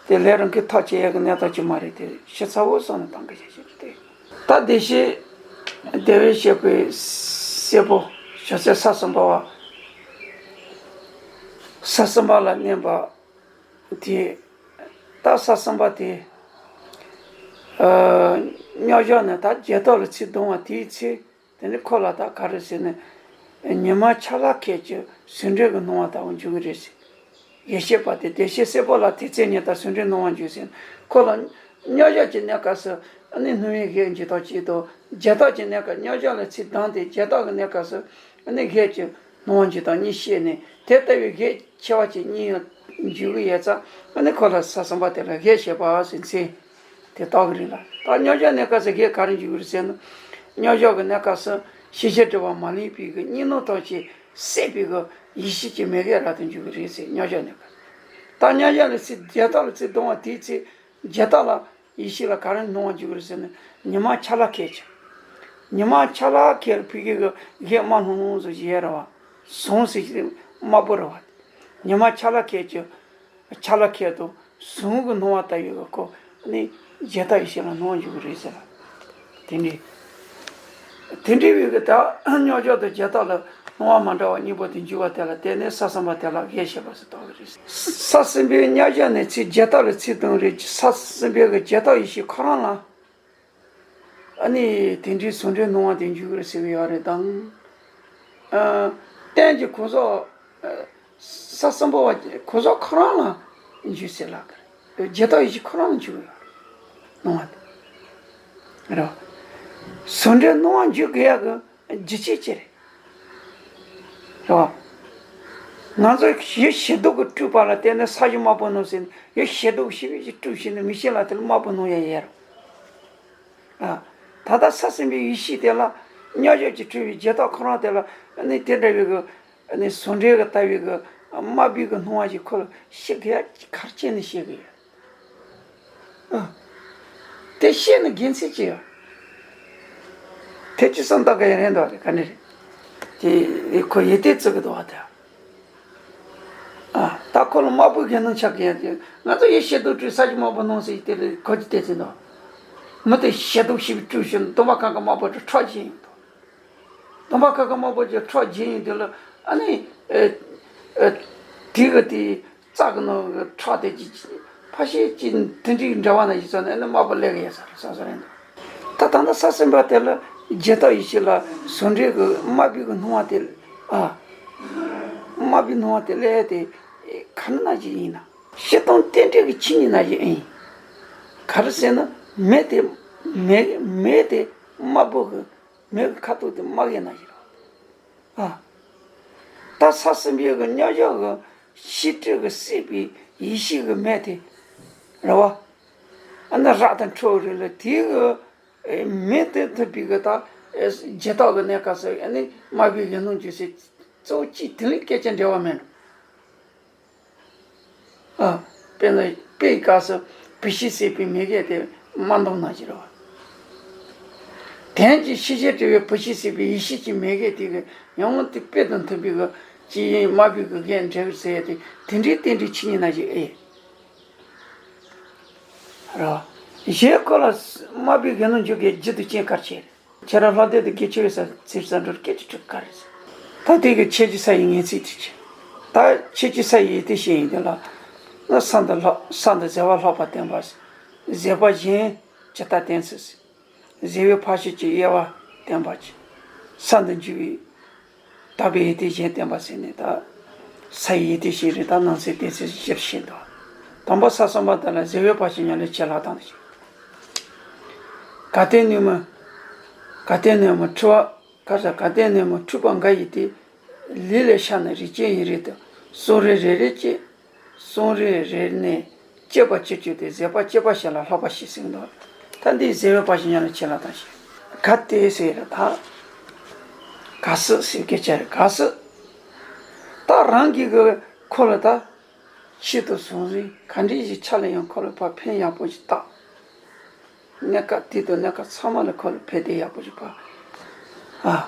དེ་ལས་རང་གི་ཐག་བཅད་ཡས་ཀྱི་གནས་སྟངས་ཅིག་མ་རེད་དེ། ཞིབ་ཚགས་པོ་བསམ་བློ་གཏོང་གི་ཞིག་རེད་དེ། ད་བདེ་གཤེགས་བདེ་བའི་གཤེགས་པའི་སྲས་པོ་ཞབས་རྩེ་ས་གསུམ་པ་བ། ས་གསུམ་པ་ལ་གནས་པ་དེ། ད་ས་གསུམ་པ་དེ། ཨ། རྙོག་བྱ་ནི་ད་བརྒྱད་ཐོག་ལ་ཚིག་བརྡུང་བ་དེའི་ཚེ། དེ་ནི་ཁོ་ལ་ད་ག་རེ་ཟེར་ནས། ཉི་མ་འཆར་ལ་ཁད་ཀྱི་ཟེའུ་འབྲུ་གི་སྣང་བ་ལྟ་བུ་འབྱུང་གི་རེད་ཟེར། ཡེ་ཤེས་པ་དེ་བདེ་གཤེགས་སྲས་པོ་ལ་དེ་ཚེ་ཉིད་ལྟར་ཟེའུ་འབྲུའི་སྣང་བ་འབྱུང་ཟེར། ཁོ་ལ་རྙོག་བྱ་གི་གནས་སྐབས་སུ་ཨ་ནི་སྣང་བའི་གེགས་འཇིག་ལྟ་གཅིག་དང་། བརྒྱད་ཐོག་གི་གནས་སྐབས་རྙོག་བྱ་ལ་ཚིག་བརྡུངས་ཏེ་བརྒྱད་ཐོག་གི་གནས་སྐབས་སུ་ཨ་ནི་གེགས་ཀྱི་སྣང་བ་འཇིག་ལྟ་གཉིས་བཤད་ནས། དེ་ལྟ་བུའི་གེགས་ཆེ་བ་གཅིག་གཉིས་ཡང་འཇུག་གི་ཡོད་ཙང་། ཨ་ནི་ཁོ་ལ་ས་གསུམ་པ་དེ་ལ་གེགས་བྱེད་པ་ཟེར་མཚན་དེ་བཏགས་ཀྱི་རེད་ལ། ད་རྙོག་བྱ་གནས་སྐབས་སུ་གེགས་ག་རེ་འཇུག་གི་རེད་ཟེར་ན། རྙོག་བྱ་གི་གནས་སྐབས་སུ་ ཤེས་བྱ་སྒྲིབ་པ་མ་ལུས་པའི་གི་གཉིས་སྣང་ཐམས་ཅད་སད་པའི་གི་ཡེ་ཤེས་ཀྱི་མེ་ཁའི་རབ་ཏུ་འཇུག་གི་རེད་ཟེར། མཉམ་བཞག་ནས་ག་ད་མཉམ་བཞག་ལ་ཚེ་བརྒྱ་རྟག་ལ་ཚེ་གཏོང་བ་དེའི་ཚེ་བརྒྱ་རྟག་ལ་ཡེ་ཤེས་ལ་ག་རེ་སྣང་བ་འཇུག་གི་རེད་ཟེར་ན། ཉི་མ་ཆ་ལག་ཁྱེར་ཅིག་ཉི་མ་ཆ་ལག་ཁྱེར་ཕ་གི་གི་གད་དམར་ལྷུང་ལྷུང་བཟོ་བྱེད་ཡ་རེད་བ། ཟངས་ཟེར་གྱི་དེ་དམར་པོ་རེད་བ། ཉི་མ་ཆ་ལག་ཁྱེར་གྱི་ཆ་ལག་ཁྱེར་དུ་ཟངས་ཀྱི་སྣང་བ་ལྟ་བུའི་གི་ཁོ་ནི་བརྒྱ་རྟག་ཡེ་ཤེས་ལ་སྣང་བ་འཇུག་གི་རེད་ཟེར་ལ། དེ་འདྲའི་དེ་འདྲའི་བའི་གི་ད་མཉམ་བཞག་དང་བརྒྱ་རྟག་ལ་སྣང་བ་མ་འདྲ་བ་གཉིས་པོ་དེ་འཇུག་པ་དེ་ལ་བརྟེན་ནས་ས་གསུམ་པ་དེ་ལ་གེགས་བྱེད་པ་ཟེར་བཏགས་པ་རེད། ས་གསུམ་པའི་མཉམ་བཞག་ནས་ཚེ་བརྒྱ་རྟག་ལ་ཚེ་གཏོང་རེད། ས་གསུམ་པའི་གི་བརྒྱ་རྟག་ཡེ་ཤེས་ཁོ་རང་ལ། ཨ་ནི་དེ་འདྲའི་ཟུང་འབྲེལ་སྣང་བ་དེ་འཇུག་གི་རེད་ཟེར་གི་ཡོད་རེད་དང་། ཨ། རྟེན་གྱི་གོ་ས། ཨ། ས་གསུམ་པ་བ་གོ་ས་ཁོ་རང་ལ་འཇུག་ཟེར་ལབ་གི་རེད། བརྒྱ་རྟག་ཡེ་ཤེས་ཁོ་རང་ལ་འཇུག་གི་ཡོད་རེད། སྣང་བ་དེ་རེད་བ། ཟུང་འབྲེལ་སྣང་བ་འཇུག་དགོས་ཡག་གི་རྒྱུ་ཆ་ཅི་རེད། རེད་བ། ང་ཚོ་ཡུལ་ཞི་སྡུག་གིས་སྤྲུལ་པ་ལ་བརྟེན་ནས་ས་གཞི་དམར་པོ་སྣང་ཟེར་ནས། ཡུལ་ཞི་སྡུག་ཞི་བས་ཀྱིས་སྤྲུལ་ཞིག་ནས་མི་ཤེས་ལ་དེ་ལ་དམར་པོ་སྣང་ཡ་ཡོད་རེད། ཨ། ད་ལྟ་ས་གསུམ་པའི་ཡེ་ཤེས་དེ་ལ་མཉམ་བཞག་གིས་སྤྲུལ་པའི་བརྒྱ་རྟག་ཁོ་རང་དེ་ལ་ནི་དེ་འདྲ་བའི་གི་ནི་ཟུང་འབྲེལ་གྱི་ལྟ་བའི་གི་དམར་པོའི་གི་སྣང་བ་ཞིག་ཁོ་ལ་ཤེས་གི་ཡ། ག་རེ་བྱས་ནས་ཤེས་གི་ཡོད། ཨ། དེ་ཤེས་ནི་དགེ་མཚན་ཅི་ཡོད། དེ་ཅི་བསམ་བཏང་གི་ཡ་རེད་འདུག་རེད། ག་ནས་རེད། དེ་ཁོ་ཡིད་བརྟན་བརྩི་གི་འདུག་བ་དེ། ཨ། ད་ཁོ་ལ་དམར་པོའི་གི་སྣང་ཆགས་ཀྱི་ཡ་དེ། ང་ཚོ་ཡུལ་ཞི་སྡུག་སྤྲུལ་ས་གཞི་དམར་པོ་སྣང་ཟེར་གྱི་དེ་ལ་གོ་རྒྱུ་དེ་ཚོ་འདུག་མི་དེ་ཞི་སྡུག་ཞི་བས་སྤྲུལ་ཞིག་ནས་སྟོན་པ་གང་ག་དམར་པོ་དེ་ཁྲག་བྱིན་ཡིན་འདུག་སྟོན་པ་གང་ག་དམར་པོ་ཅིག་ཁྲག་བྱིན་ཡིན་དུས་ལ། ཨ་ནི། ཨེ། ཨེ། དེ་གི་དེ་རྩ་གི་ནང་གི་ཁྲག་དེ་ཅིག་ཕ་ཤེས་ཅིག་དེ་འདྲའི་འདྲ་བ་ན་ཡིན་ཙང་ནས། ཨ་ནི་དམར་པོ་ལས་གི་ཡ་ས་རེད། ས་ས་རེད་འདུག་ད་ད་ལྟ་ས་གསུམ་པ་དེ་ལ་བརྒྱ་རྟག་ཡེ་ཤེས་ལ་ཟུང་འབྲེལ་གྱི་དམར་པོའི་གི་སྣང་བ་དེ། ཨ། དམར་པོའི་སྣང་བ་དེ་ལས་དེ་ག་ནི་ན་ཅིག་ཡིན་ན། སྤྱིར་བཏང་རྟེན་འབྲེལ་གྱི་ཆོས་ཉིད་ན་ཅིག་ཡིན། ག་རེ་ཟེར་ན། མེ་དེ། མེ། མེ་དེ་དམར་པོ་གི་མེ་གི་ཁ་དོག་དེ་དམར་གི་ན་ཡིན་རོ། ཨ། ད་ས་གསུམ་པའི་གི་མཉམ་བཞག་གི་ཤེས་སྤྲུལ་གི་སྲིད་པའི་ཡེ་ཤེས་གི་མེ་དེ་རེད་བ། ཨ་ནི་རབ་ཏུ་འཕྲོ་རེད་ལ། དེ་གི་མེ་དེ་ཐུབ་པའི་གི་ད་བརྒྱ་རྟག་གི་གནས་སྐབས་སུ། ཨ་ནི་དམར་པོའི་གི་སྣང་བ་ཟེར། གཙོ་བོ་གཅིག་དེ་ལས་སྐད་ཆ་འབྲེལ་བ་མེད་འགྲོ། ཨ། དཔེར་ན་དཔེའི་སྐབས་སུ་བུ་ཤི་སྲིད་པའི་མེ་ཁ་དེ་དམར་མདོག་ནང་བཞིན་རེད་བ། དོན་གྱི་ཤེས་བྱ་སྤྲུལ་པའི་བུ་ཤི་སྲིད་པའི་ཡེ་ཤེས་ཀྱི་མེ་ཁ་དེ་གི་ཡང་དེ་དཔེ་དང་མཐུན་པའི་གི་ཅི་ཡིན། དམར་པོའི་གི་གེགས་འགྲེ་བར་ཟེར་ཡ་དེ། དེ་འདྲའི་རྟེན་འབྲེལ་ཆོས་ཉིད་ན་ཞིག་ཨེ་རེད་བ། གཞན་ཁོ་ལ་དམར་པོའི་གེགས་སྣང་འཇུག་གི་རྒྱུ་དང་རྐྱེན་ག་རེ་བྱས་རེད། ཁྱེད་རང་ལྷ་སྡེ་དུ་དགེ་ཆེ་བའི་ས་ཚིར་ས་འགྲོར་སྐད་ཅིག་གྲུབ་ག་རེ་ཟེར། ད་དེ་གི་ཁྱེད་ཀྱི་ས་ཡི་ངེས་ཚིག་དེ་ཆེ། ད་ཁྱེད་ཀྱི་ས་ཡི་ཡེ་དེ་ཤེས་ཡིན་དེ་ལ། ན་ས་འདི་ལྷག་ས་འདི་ཟད་པ་ལྷག་པ་བསྟན་པ་ཟེར། ཟད་པ་གཞན་ཇི་ལྟར་བསྟན་ཚུལ་ཟེར། ཟད་པའི་ཕར་ཕྱིན་གྱི་དབྱེ་བ་བསྟན་པ་ཅིག་ས་འདི་འཇུག་པའི་དག་པའི་ཡེ་དེ་གཞན་བསྟན་པ་ཟེར་ནས། ད་ས་ཡི་ཡེ་དེ་ཤེས་རེད། ད་ནང་གསེས་བསྟན་ཚུལ་བཞིར་ཕྱེ་འདུག་དང་པོ་ས་གསུམ་པ་དེ་ལ་ཟད་པའི་ཕར་ཕྱིན་ཉམས་ལེན་ཆེས་ལྷག་དང་ཞིག་ག་དེ་ནས་མི། ག་དེ་ནས་མི་འཁྲུལ་པ། ག་ས། ག་དེ་ནས་མི་འཁྲུལ་པ་འགའ་ཡི་དེ། ལས་ལས་ཤར་ནས་རིགས་ཅན་ཡི་རིགས་དུ། གསུང་རིགས་རེ་རེ་བསྐྱེད། གསུང་རིགས་རེ་ནས་བསྐྱེད་པ་བཅུ་གཅིག་སྟེ། ཟད་པ་བཅུ་པ་ཞིག་ལ་ལྷག་པ་ཞིག་ཟིན་འདུག་ད་འདི་ཟད་པའི་ཕར་ཕྱིན་ཉམས་ལེན་ཆེས་ལྷག་དང་ཞིག་ག་དེ་ཟེར་རེད་ད། ག་སྲིད་ཟེར་སྐད་ཆ་རེད། ག་སྲིད། ད་རང་གི་གི་ཁོ་ལ་ད། ཆེད་དུ་བཟུང་རིགས་ག་འདྲ་ཞིག་ཆ་ལ་ཡང་ཁོ་ལ་ཕར་ཕན་ཡག་པོ་ཞིག་བཏགས། གནས་སྐབས་དེ་དང་གནས་སྐབས་ཚང་མ་ལ་ཁོ་ལ་ཕན་བདེ་ཡག་པོ་ཞིག་ཕར། ཨ།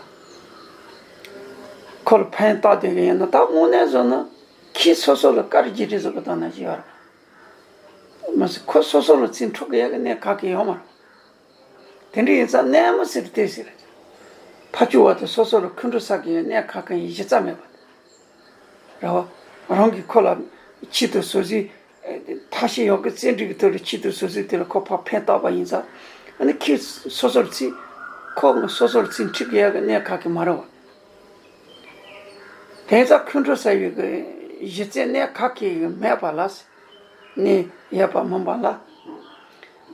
ཁོ་ལ་ཕན་བཏགས་བསྡད་ཀྱི་ཡིན་ན། ད་དངོས་གནས་བཟོ་ན་ཁྱེད་སོ་སོ་ལ་དཀའ་ལས་རྒྱག་རེས་བཟོ་གི་བཏང་ན་ཅི་ཡོད་རེད། མ་ཟད་ཁོ་སོ་སོ་ལ་ཚིག་འཁྲུག་གི་ཡག་གི་གནས་ག་གི་ཡོད་མ་རེད། དེ་འདྲ་ཡིན་ཙང་གནས་མི་ཟེར་དེ་ཟེར། ཕར་ཕྱོགས་བ་དེ་སོ་སོ་ལ་འཁོན་འགྲོ་ཟ་གི་ཡོད་གནས་ག་གི་ཡིན་གཞི་རྩ་མེད་པ་དེ། རེད་བ། རང་གིས་ཁོ་ལ་ཆེད་དུ་བཟོ་རྩིས། ཐབས་ཤེས་ཡག་གི་བརྩོན་འགྲུས་ཀྱི་ཐོག་ལ་ཆེད་དུ་བཟོ་རྩིས་དེ་ལ་ཁོ་ཕར་ཕན་བཏགས་པ་ཡིན་ཙང་། ཨ་ནི་ཁྱེད་སོ་སོར་ཚིག་ཁོ་སོ་སོར་ཚིག་འཁྲུག་གི་ཡག་གི་གནས་ག་གི་མ་རེད་བ། དེ་ཙང་འཁོན་འགྲོ་ཟ་བའི་གི་གཞི་རྩའི་གནས་ག་གི་མེད་པ་ལ། གནས་ཡོད་པ་མིན་པ་ལ།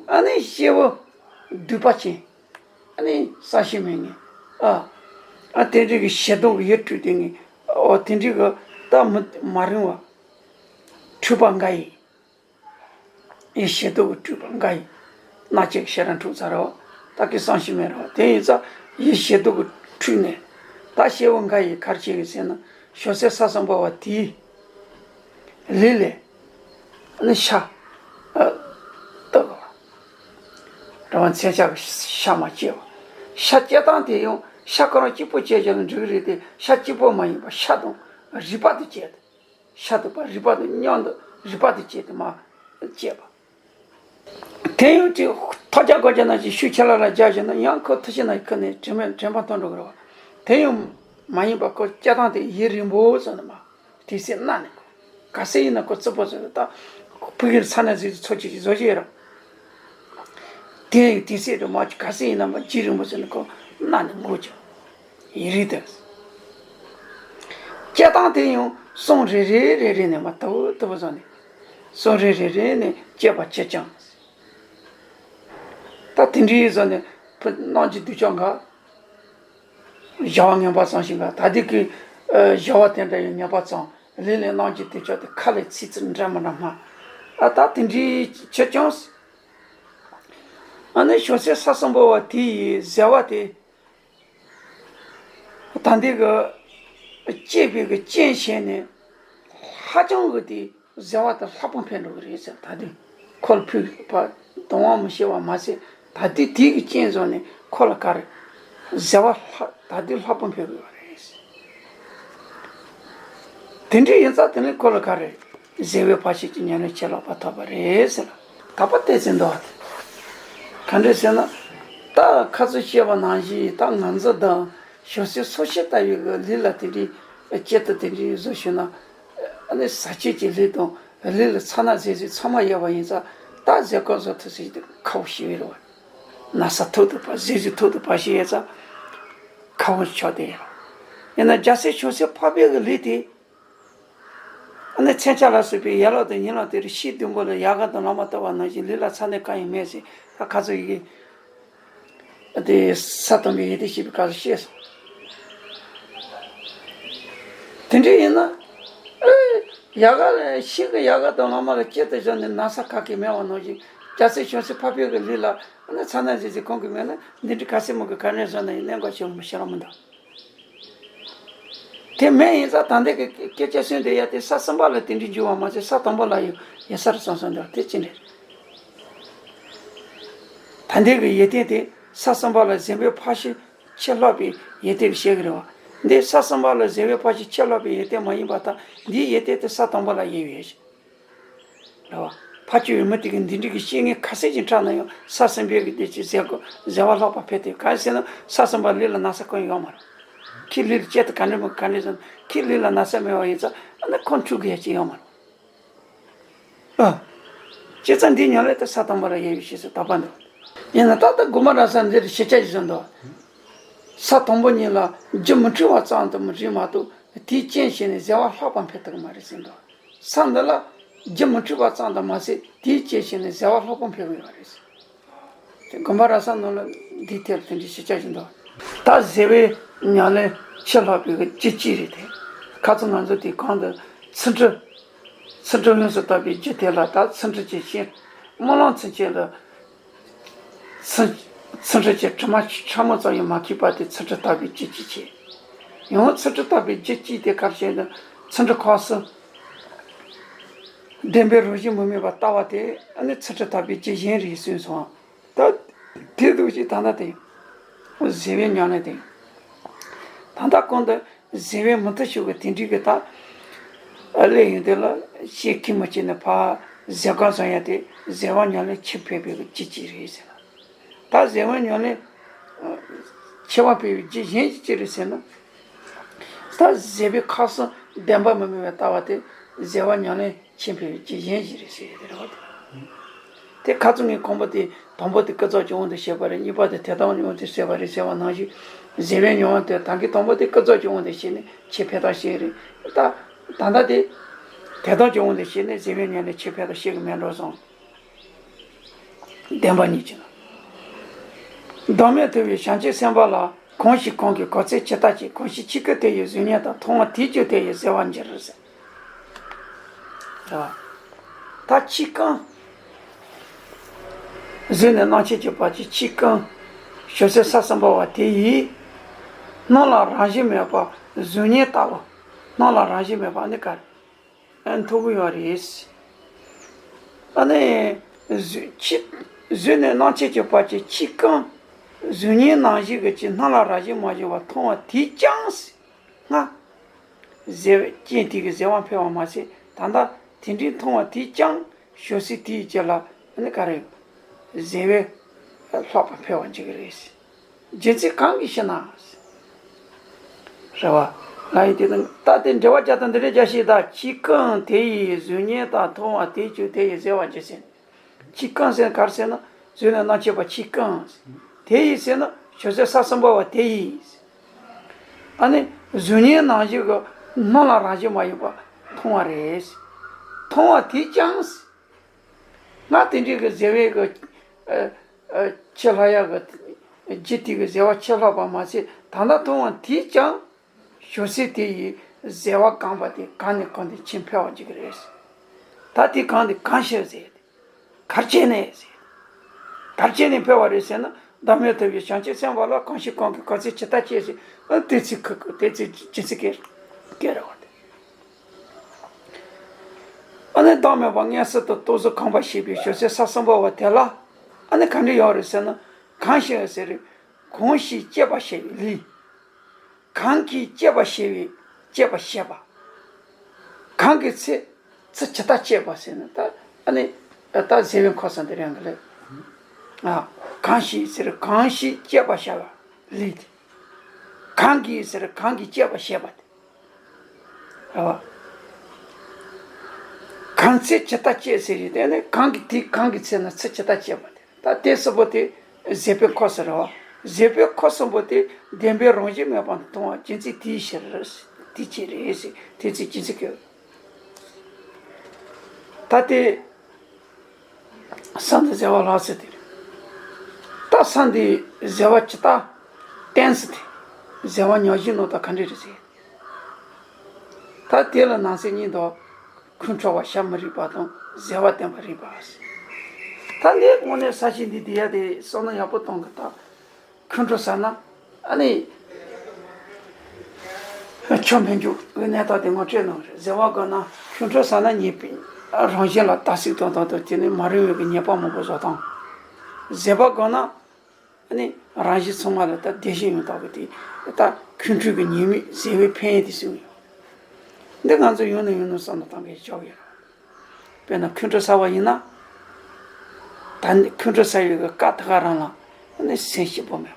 ཨ་ནི་སྐྱེ་བོ་སྡིག་པ་ཅན། ཨ་ནི་བསམ་ཤེས་མེད་ངེས། ཨ། ཨ་དེ་འདྲ་གི་ཞེ་སྡང་གི་ཡིད་སྤྲུལ་དེ་ངེས། འོ་དེ་འདྲ་གི་ད་མི་མ་རིང་བ། འཁྲུལ་པ་འགའ་ཡིས། ཡིད་ཞེ་སྡང་གི་སྤྲུལ་པ་འགའ་ཡིས། སྣ་གཅིག་ཤེས་རབ་འཁྲུག་ཚར་རོ། ད་གི་བསམ་ཤེས་མེད་རོ། དེ་ཡིན་ཙང་ཡིད་ཞེ་སྡང་གི་ འཁྲུགས་ནས། ད་སྐྱེ་བོ་འགའ་ཡིས་ག་རེ་བྱེད་ཀྱི་ཟེར་ན། ཞོ་ཟས་ས་གསུམ་པོ་བ་དེའི་ལུས་ལས་ནི་ཤ་ཨ་བཏབ་པ། རང་མཚོན་ཆ་གི་ཤ་མ་སྐྱེས་པ། ཤ་སྐྱེ་སྟངས་དེ་ཡང་ཤ་ཁོ་རང་གཅིག་པོ་སྐྱེས་ཀྱང་འགྲིག་གི་རེད་དེ། ཤ་གཅིག་པོ་མ་ཡིན་པ་ཤ་དང་རུས་པ་དེ་སྐྱེས་ཏེ། ཤ་དང་པ་རུས་པ་དང་མཉམ་དུ་རུས་པ་དེ་སྐྱེས་ཏེ་མ་སྐྱེས་པ། དེ་ཡང་ཅིག་ཐོག་རྒྱག་སྐོར་རྒྱག་ན་ཅིག་ཤུགས་ཆེ་ལ་ལ་རྒྱག་བཞིན་ན་ཡང་ཁོ་ཐུགས་ཤེས་ན་ཁོ་ནས་དྲན་མེད་དྲན་པ་ཐོན་འགྲོ་གི་རེད་བ། དེ་ཡང་མ་ཡིན་པ་ཁོ་སྐྱེ་སྟངས་དེ་ཡུན་རིང་པོ་ཙམ་ནས་མ་དུས་ཚོད་གནའ་ནས་གོ། ག་ཚོད་ཡིན་ན་ཁོ་རྩུབ་པོ་ཟེར་ད། ཕ་གིར་ཚ་ན་ཟིག་ཚོ་གཅིག་བཟོ་བཞིན་ར། དེ་ཡང་དུས་ཚོད་དུ་མ་ག་ཚོད་ཡིན་ན་མ་རྒྱུན་རིང་པོ་ཟེར་ནས་ཁོ་གནའ་ནས་འགོ་བྱུང་། ཡིན་རེད་དེ། སྐྱེ་སྟངས་དེ་ཡང་གསུམ་རེ་རེ་རེ་རེ་ནས་མ་ལྟ་བུ་ལྟ་བུ་བཟོ་ནས། གསུམ་རེ་རེ་རེ་ནས་སྐྱེས་པ་ཁྱེར་ཀྱང་། ད་དེ་འདྲའི་བཟོ་ནས་ཕུ་གནམ་གྱི་དུས་ཆ་འགའ། བྱ་བ་ངན་པ་ཙམ་ཞིག་འགའ་ད་དེ་གི་ཨ་བྱ་བ་དེ་འདྲ་ཡང་ངན་པ་ཙམ་ལས་ལས་གནམ་གྱི་དུས་ཆ་དེ་ཁ་ལས་ཚིག་ཚིག་འདྲ་མི་འདྲ་སྨྲ། ཨ་ད་དེ་འདྲའི་ཁྱེར་ཀྱང་། ཨ་ནི་ཞོ་ཟས་ས་གསུམ་པོ་བ་དེ་ཡི་ཟེ་བ་དེ། ད་འདི་གི་སྐྱེས་པའི་གི་རྐྱེན་བྱས་ནས་ཧ་ཅང་གི་དེ་ཟེ་བ་དེ་ལྷག་པོ་འཕེལ་འགྲོ་གི་རེད་ཟེར། ད་དེ་ཁོ་ལ་ཕུལ་བ་དང་བ་མི་ཤེས་པ་མ་ཟད། ད་དེ་དེ་གི་རྐྱེན་བཟོ་ནས་ཁོ་ལ་ག་རེ་ཟེ་བ་ལྷག་ད་དེ་ལྷག་པོ་འཕེལ་དགོས་པ་རེད་ཟེར། དེ་འདྲ་ཡིན་ཙང་དེ་ནས་ཁོ་ལ་ག་རེ་ཟེ་བའི་ཕ་ཤུལ་གྱི་ཉམས་ལེན་ཆེ་ལོག་པ་ཐོབ་པ་རེད་ཟེར། ད་པ་བལྟས་ཟིན་འདུག་བ། དེ་ག་འདྲ་ཟེར་ན། ད་ཁ་ཚུར་བཤད་པ་ནང་བཞིན་ད་ང་ཚོ་དང་ཞོ་ཟས་སོ་སྐྱེ་ལྟ་བུའི་གི་ལུས་ལ་དེ་འདྲའི་སྐྱེ་ཐུབ་དེ་འདྲའི་བཟོ་ཞུ་ན། ཨ་ནི་ཟས་བཅུད་ཀྱི་ལུས་དང་ལུས་ལ་ཚ་ན་ཟས་བཅུད་ཚང་མ་ཡོད་པ་ཡིན་ཙང་ད་ཟས་གོ་བཟོ་ཐུབ་ཟེར་གྱི་ཁག་པོ་ཞིག་ཡོད་རེད་བ། ན་ཚ་ཐུབ་ཐུབ་པ་ཟས་བཅུད་ཐུབ་ཐུབ་པ་ཞིག་ཡོད་ཙང་ཁག་པོ་ཆགས་བསྡད་ཡོད། ཡིན་ན་རྒྱལ་སྲས་བྱང་སེམས་འཕགས་པའི་གི་ལུས་དེ། ཨ་ནི་མཚོན་ཆ་ལ་སོགས་པའི་ཡན་ལག་དང་ཡན་ལག་དེ་རུ་ཤིང་བདུན་པོ་ལ་ཡལ་ག་དང་ལོ་མ་བཏབ་པ་ནང་བཞིན་ལུས་ལ་ཚ་ནད་གང་ཡང་མེད་ཟེར་ད་ཁ་ཚུར་ཡི་གེ་དེ་ས་དང་པོའི་ཡི་གེ་ཤེས་པའི་སྐབས་སུ་བཤད་སོང་། དེ་འདྲ་ཡིན་ན་ཨེ་ཡལ་ག་ལ་ཤིང་གི་ཡལ་ག་དང་ལོ་མ་ལ་སྐྱེ་དུ་བཞག་ནས་ན་ཚ་ག་གེ་མེད་པ་ནང་བཞིན་རྒྱལ་སྲས་བྱང་སེམས་འཕགས་པའི་གི་ལུས་ལ་ཨ་ནི་ཚ་ནད་ཟེར་ཟེར་གང་གི་མེད་ན་འདི་འདྲ་ག་སེ་མོ་གི་ག་ནས་བཟོ་ན་ཡིན་གནད་འགག་ཆེན་པོ་ཞེ་དྲག་མི་འདུག་དེ་མེད་ཡིན་ཙང་ད་ལྟའི་གི་སྐད་ཆ་གསུངས་དེ་ཡ་དེ་ས་གསུམ་པ་ལ་དེ་འདྲའི་འགྱུར་བ་མ་ཟད་ས་དང་པོ་ལ་ཡང་ཡོད་ས་རེད་བསམ་བསམ་འདུག་དེ་ཅི་འདྲ། ད་ལྟའི་གི་ཡོན་ཏན་དེ་ས་གསུམ་པ་ལ་ཟེ་བའི་ཕ་ཤུལ་ཆེས་ལྷག་པའི་ཡོན་ཏན་ཞིག་བཤད་གི་རེད་བ། འདི་ས་གསུམ་པ་ལ་ཟེ་བའི་ཕ་ཤུལ་ཆེས་ལྷག་པའི་ཡོན་ཏན་མ་ཡིན་པ་དང་འདིའི་ཡོན་ཏན་དེ་ས་དང་པོ་ལ་ཡོད་ཡོད་ཞིག་རེད་བ། ཕར་ཕྱོགས་ཡུལ་མི་དེ་གི་འདི་འདྲ་གི་བཤད་ངན་ཁ་གསལ་གྱི་འཁྲབ་ན་ཡང་ས་གསུམ་པའི་གི་དེ་ཅི་ཟེར་གོ་ཟེ་བ་ལྷག་པ་འཕེལ་ཏེ་ག་རེ་ཟེར་ན་ས་གསུམ་པ་ལུས་ལ་ན་ཚ་གང་ཡང་ཡོད་མ་རེད། ཁྱི་ལུས་ལ་སྐྱེ་དུ་ག་འདྲ་མོ་ག་འདྲ་ཟེར་ན་ཁྱི་ལུས་ལ་ན་ཚ་མེད་པ་ཡིན་ཙང་ཨ་ནི་ཁོང་འཁྲུག་གི་ཡ་ཅི་ཡོད་མ་རེད། ཨ། སྤྱིར་ཚང་འདི་ཉམས་ལེན་དེ་ས་དང་པོ་ལ་ཡོད་ཡོད་ཤེས་སུ་དག་པ་འདུག་ཡིན་ན་ད་ལྟ་དགོན་པ་ར་ས་འདིར་ཤེས་བྱ་ཞིག་བཟོ་འདུག་ས་དང་པོ་ཉིད་ལ་རྒྱུ་མི་འཁྲུགས་པ་ཙམ་དུ་མི་རིགས་མ་གཏོགས་དེའི་རྐྱེན་བྱས་ནས་ཟེ་བ་ལྷག་པ་འཕེལ་ཐུབ་ཀྱི་མ་རེད་ཟེར་འདུག་ས་འདི་ལ་རྒྱུ་མི་འཁྲུགས་པ་ཙམ་དུ་མ་ཟད་དེའི་རྐྱེན་བྱས་ནས་ཟེ་བ་ལྷག་པ་འཕེལ་གྱི་ཡོད་རེད། དགོན་པ་ར་ས་ནང་ལ་འདིའི་ཐད་ལ་དེ་འདྲའི་ཤེས་བྱ་ཞིག་འདུག་ད་ཟེ་བའི་ཉམས་ལེན་ཆེས་ལྷག་པའི་རྒྱུ་གཅིག་རེད་དེ། ཁ་ཚོ་ང་ཚོ་དེ་གང་དུ་ཚིག་འབྲུ། ཚིག་འབྲུ་ཡོངས་སུ་དག་པའི་རྒྱུ་དེ་ལ་ད་ཚིག་འབྲུ་གཅིག་ཤེས། སྨོན་ལམ་ཚིག་གཅིག་ལ། ཚིག་ཚིག་འབྲུ་གཅིག་དྲི་མ་ཕྲ་མོ་ཙམ་ཡང་མ་མཁས་པ་དེ་ཚིག་འབྲུ་དག་པའི་རྒྱུ་གཅིག་བྱས། ཡང་ཚིག་འབྲུ་དག་པའི་རྒྱུ་གཅིག་དེ་ག་རེ་བྱས་ན་ཚིག་འབྲུ་ཁག་གསུམ། བདེན་པའི་རང་བཞིན་མི་དམིགས་པ་ལྟ་བ་དེ་ཨ་ནི་ཚིག་འབྲུ་དག་པའི་རྒྱུ་གཞན་རེད་གསུངས་སོང་། ད་དེ་འདུག་ཅིག་ད་ལྟ་དེ་ཟེ་བའི་ཉམས་ལེན་དེ་ད་ལྟ་གོང་དུ་ཟེ་བའི་མུ་མཐུད་ཤོག་གི་དེ་འདྲའི་གི་ད་ཨ་ལས་ཡོན་དེ་ལ་ཤེས་ཀྱི་མི་བྱེད་ནས་ཕ་ཟེ་ག་བཟང་ཡ་དེ་ཟེ་བ་ཉམས་ལེན་ཆེས་འཕེལ་བའི་གི་ཅི་ཅི་རེད་ཟེར་ན། ད་ཟེ་བ་ཉམས་ལེན་ཆེ་བ་འཕེལ་བའི་རྒྱུ་གཞན་ཅི་ཅི་རེད་ཟེར་ན། ད་ཟེ་བའི་ཁག་གསུམ་བདེན་པ་མི་དམིགས་པའི་ལྟ་བ་དེ་ཟེ་བ་ཉམས་ལེན་ཆེས་འཕེལ་བའི་རྒྱུ་གཞན་ཞིག་རེད་ཟེར་ཡོད་རེད་བ། དེ་ཁ་ཚུར་ངས་གོང་པོ་དེ་དང་པོ་དེ་ཀུན་རྫོབ་ཀྱི་དབང་དུ་བྱས་པ་རེད། གཉིས་པ་དེ་དོན་དམ་གྱི་དབང་དུ་བྱས་པ་རེད་ཟེར་བ་ནང་བཞིན་ཟེ་བའི་ཉམས་ལེན་དེ་ད་གིན་དང་པོ་དེ་ཀུན་རྫོབ་ཀྱི་དབང་དུ་བྱས་ནས་ཆེས་འཕེལ་ཐབས་ཤེས་རེད། ད་ད་ལྟ་དེ་དོན་དམ་གྱི་དབང་དུ་བྱས་ནས་ཟེ་བའི་ཉམས་ལེན་ཆེས་འཕེལ་ཐབས་ཤེས་ཀྱི་མེད་འགྲོ་སོང་། བདེན་པ་གཉིས་ཀྱི་ནང་། བདག་མེད་ཐུབ་པའི་བྱང་ཆུབ་སེམས་དཔའ་ལ། གང་ཞིག་གང་གིས་གོ་ཚད་ཇི་ལྟར་བྱེད། གང་ཞིག་ཆོས་སྐུ་དེ་ཡི་གཟུགས་བརྙན་དང་། མཐོང་བ་དེའི་རྒྱུ་དེ་ཡི་ཟེ་བར་འགྱུར་ཟེར། ད་ཆོས་སྐུ་གཟུགས་ནས་རྣམ་མཁྱེན་གྱི་བར་གྱི་ཆོས་སྐུ་ཞོ་ཟས་ས་གསུམ་པ་བ་དེ་ཡིས། སྣང་ལ་རང་བཞིན་མེད་པ་གཟུགས་བརྙན་ལྟ་བུ། སྣང་ལ་རང་བཞིན་མེད་པ་ནི་ག་རེ། མཐོང་གི་ཡོད་རེད། ཨ་ནི། གཟུགས་ཕྱི། གཟུགས་ནས་སྣང་མཆེད་ཀྱི་བར་གྱི་ཕྱི་རྐང་། གཟུགས་བརྙན་ནང་བཞིན་གྱི་ཕྱི་སྣང་ལ་རང་བཞིན་མ་ཡིན་པ་མཐོང་བ་དེས་ཀྱང་། སྔར། གཟེར་བའི་རྐྱེན་དེ་གིས་གཟེར་བ་འཕེལ་བ་མ་ཟད་ད་ལྟ་དེ་འདྲའི་མཐོང་བ་དེས་ཀྱང་ཞོ་སི་དེའི་རྗེས་ལ་ནི་ག་རེ། གཟེར་བའི་ལྷག་པ་འཕེལ་བ་འཇིག་གི་རེད། རྒྱུ་མཚན་གང་གིས་ཤེ་ན། རེད་བ། ལ་ཡི་དེ་དང་ད་དེ་འགྲེལ་བ་བརྒྱ་དང་འདི་འདྲའི་རྒྱ་ཞིག་ད་ཕྱི་རྐང་དེ་ཡི་གཟུགས་བརྙན་དང་མཐོང་བ་དེ་ཆོས་དེ་ཡི་གཟེར་བ་འཇིག་ཟེར། ཕྱི་རྐང་ཟེར་ག་རེ་ཟེར་ན་གཟུགས་ནས་སྣང་མཆེད་པ་ཕྱི་རྐང་། དེ་ཡི་ཟེར་ན་ཞོ་སའི་ས་གསུམ་པ་བ་དེ་ཡི། ཨ་ནི་གཟུགས་བརྙན་ནང་བཞིན་གྱི་སྣང་ལ་རང་བཞིན་མ་ཡིན་པ་མཐོང་བ་རེད། མཐོང་བ་དེས་ཀྱང་། སྔར་དེ་འདྲའི་གི་གཟེར་བའི་གི་ཨ་ཨ་ཕྱི་ལྷག་ཡག་གི་རྒྱུ་དེ་གི་གཟེར་བ་ཕྱི་ལྷག་པ་མ་ཟད་ད་ལྟ་མཐོང་བ་དེས་ཀྱང་ཞོ་སའི་དེ་ཡི་གཟེར་བ་གང་པ་དེ་གང་ནས་གང་དུ་ཕྱིན་འཕེལ་བ་འཇིག་གི་རེད། ད་དེ་གང་དེ་གང་ཞིག་ཟེར། གར་བྱས་ནས་ཟེར། གར་བྱས་ནས་འཕེལ་བ་རེད་ཟེར་ན་བདག་མེད་ཐུབ་པའི་བྱང་ཆུབ་སེམས་དཔའ་ལ་གང་ཞིག་གང་གིས་ག་ཚོད་ཇི་ལྟར་བྱས་ཟེར་ཨ་དེ་ཚིག་ཁ་དེ་ཚིག་ཇི་ཚིག་གེ་སྐད་རེད་བ་དེ། ཨ་ནི་བདག་མེད་པ་མངོན་སུམ་དུ་རྟོགས་ཚུལ་གང་བ་ཞེས་པའི་ཞོ་སའི་ས་གསུམ་པ་བ་དེ་ལ་ཨ་ནི་ག་འདྲ་ཡོད་རེད་ཟེར་ན་གང་ཞིག་ཟེར་རེད། གང་ཞིག་སྐྱེད་པ་བྱས་པའི་ལས། གང་གིས་སྐྱེད་པ་བྱས་པའི་སྐྱེད་པ་བྱས་པ། གང་གི་ཚེ་ཚེ་ཇི་ལྟར་སྐྱེད་པ་ཟེར་ན་ད་ཨ་ནི་ད་གཟེར་བའི་འཁོར་ས་འདི་རང་གི་ལས། ཨ། གང་ཞིག་ཟེར་གང་ཞིག་སྐྱེད་པ་བྱ་བ་ལས་དེ། གང་གིས་ཟེར་གང་གིས་སྐྱེད་པ་བྱས་པ་དེ། རེད་བ། གང་ཚེ་ཇི་ལྟར་སྐྱེད་ཟེར་ཡིན་དེ་ནི་གང་གི་དེ་གང་གི་ཚེ་ན་ཚེ་ཇི་ལྟར་སྐྱེད་པ་དེ། ད་དེ་གསུམ་པོ་དེ་གཟེར་བའི་འཁོར་ས་རེད་བ། གཟེར་བའི་འཁོར་གསུམ་པོ་དེ་བདེན་པའི་རང་བཞིན་མེད་པར་མཐོང་བ་རྒྱུ་མཚན་དེའི་ཕྱིར་དེ་ཅི་རེད་ཟེར་དེ་ཚིག་རྒྱུ་མཚན་གྱི། ད་དེ། ས་འདི་གཟེར་བ་ལྷག་ས་དེ་རེད། ད་ས་འདི་གཟེར་བ་ཇི་ལྟར་བརྟེན་ས་དེ། གཟེར་བ་ཉག་གཅིག་ནང་ད་ག་འདྲ་རེད་ཟེར། ད་དེ་ལ་ནང་གསེས་གཉིས་འདུག་ཁོང་ཁྲོ་བ་བྱ་མི་རིགས་པ་དང་གཟེར་བ་བརྟེན་པ་རིགས་པ། ད་ནི་དངོས་གནས་ས་གཞི་འདི་དེ་ཡ་དེ་བསམ་བློ་ཡག་པོ་གཏོང་གི་ད། ཁོང་ཁྲོ་ཟ་ན། ཨ་ནི། ཆོ་མི་འཇུག་གི་གནས་སྟངས་དེ་ངོ་སྤྲོད་གནང་རེད། གཟེར་བ་དགོས་ན་ཁོང་ཁྲོ་ཟ་ན་ཉེས་པའི་རང་བཞིན་ལ་ད་སྲིད་དང་དང་དུ་དེ་ནི་མ་རུང་བའི་གི་ཉེས་པ་མང་པོ་བཟོ་སྟངས། གཟེར་བ་དགོས་ན། ཨ་ནི་རང་བཞིན་ཚང་མ་ལ་ད་བདེ་ཞིང་ཡང་དག་གི་དེ་ད་ཁོང་ཁྲོ་གི་ཉེས་དམིགས་གཟེར་བའི་ཕན་ཡོན་དེ་གསུངས་ཡོད། འདི་ང་ཚོ་ཡང་ནས་ཡང་ནས་བསམ་བློ་བཏང་གི་ཆོག་གི་རེད། དཔེར་ན་ཁོང་ཁྲོ་ཟ་བ་ཡིན་ན། ད་ནི་ཁོང་ཁྲོ་ཟ་བའི་སྐབས་དེ་ག་རང་ལ་ནི་སེམས་སྐྱིད་པོ་མེད་པ།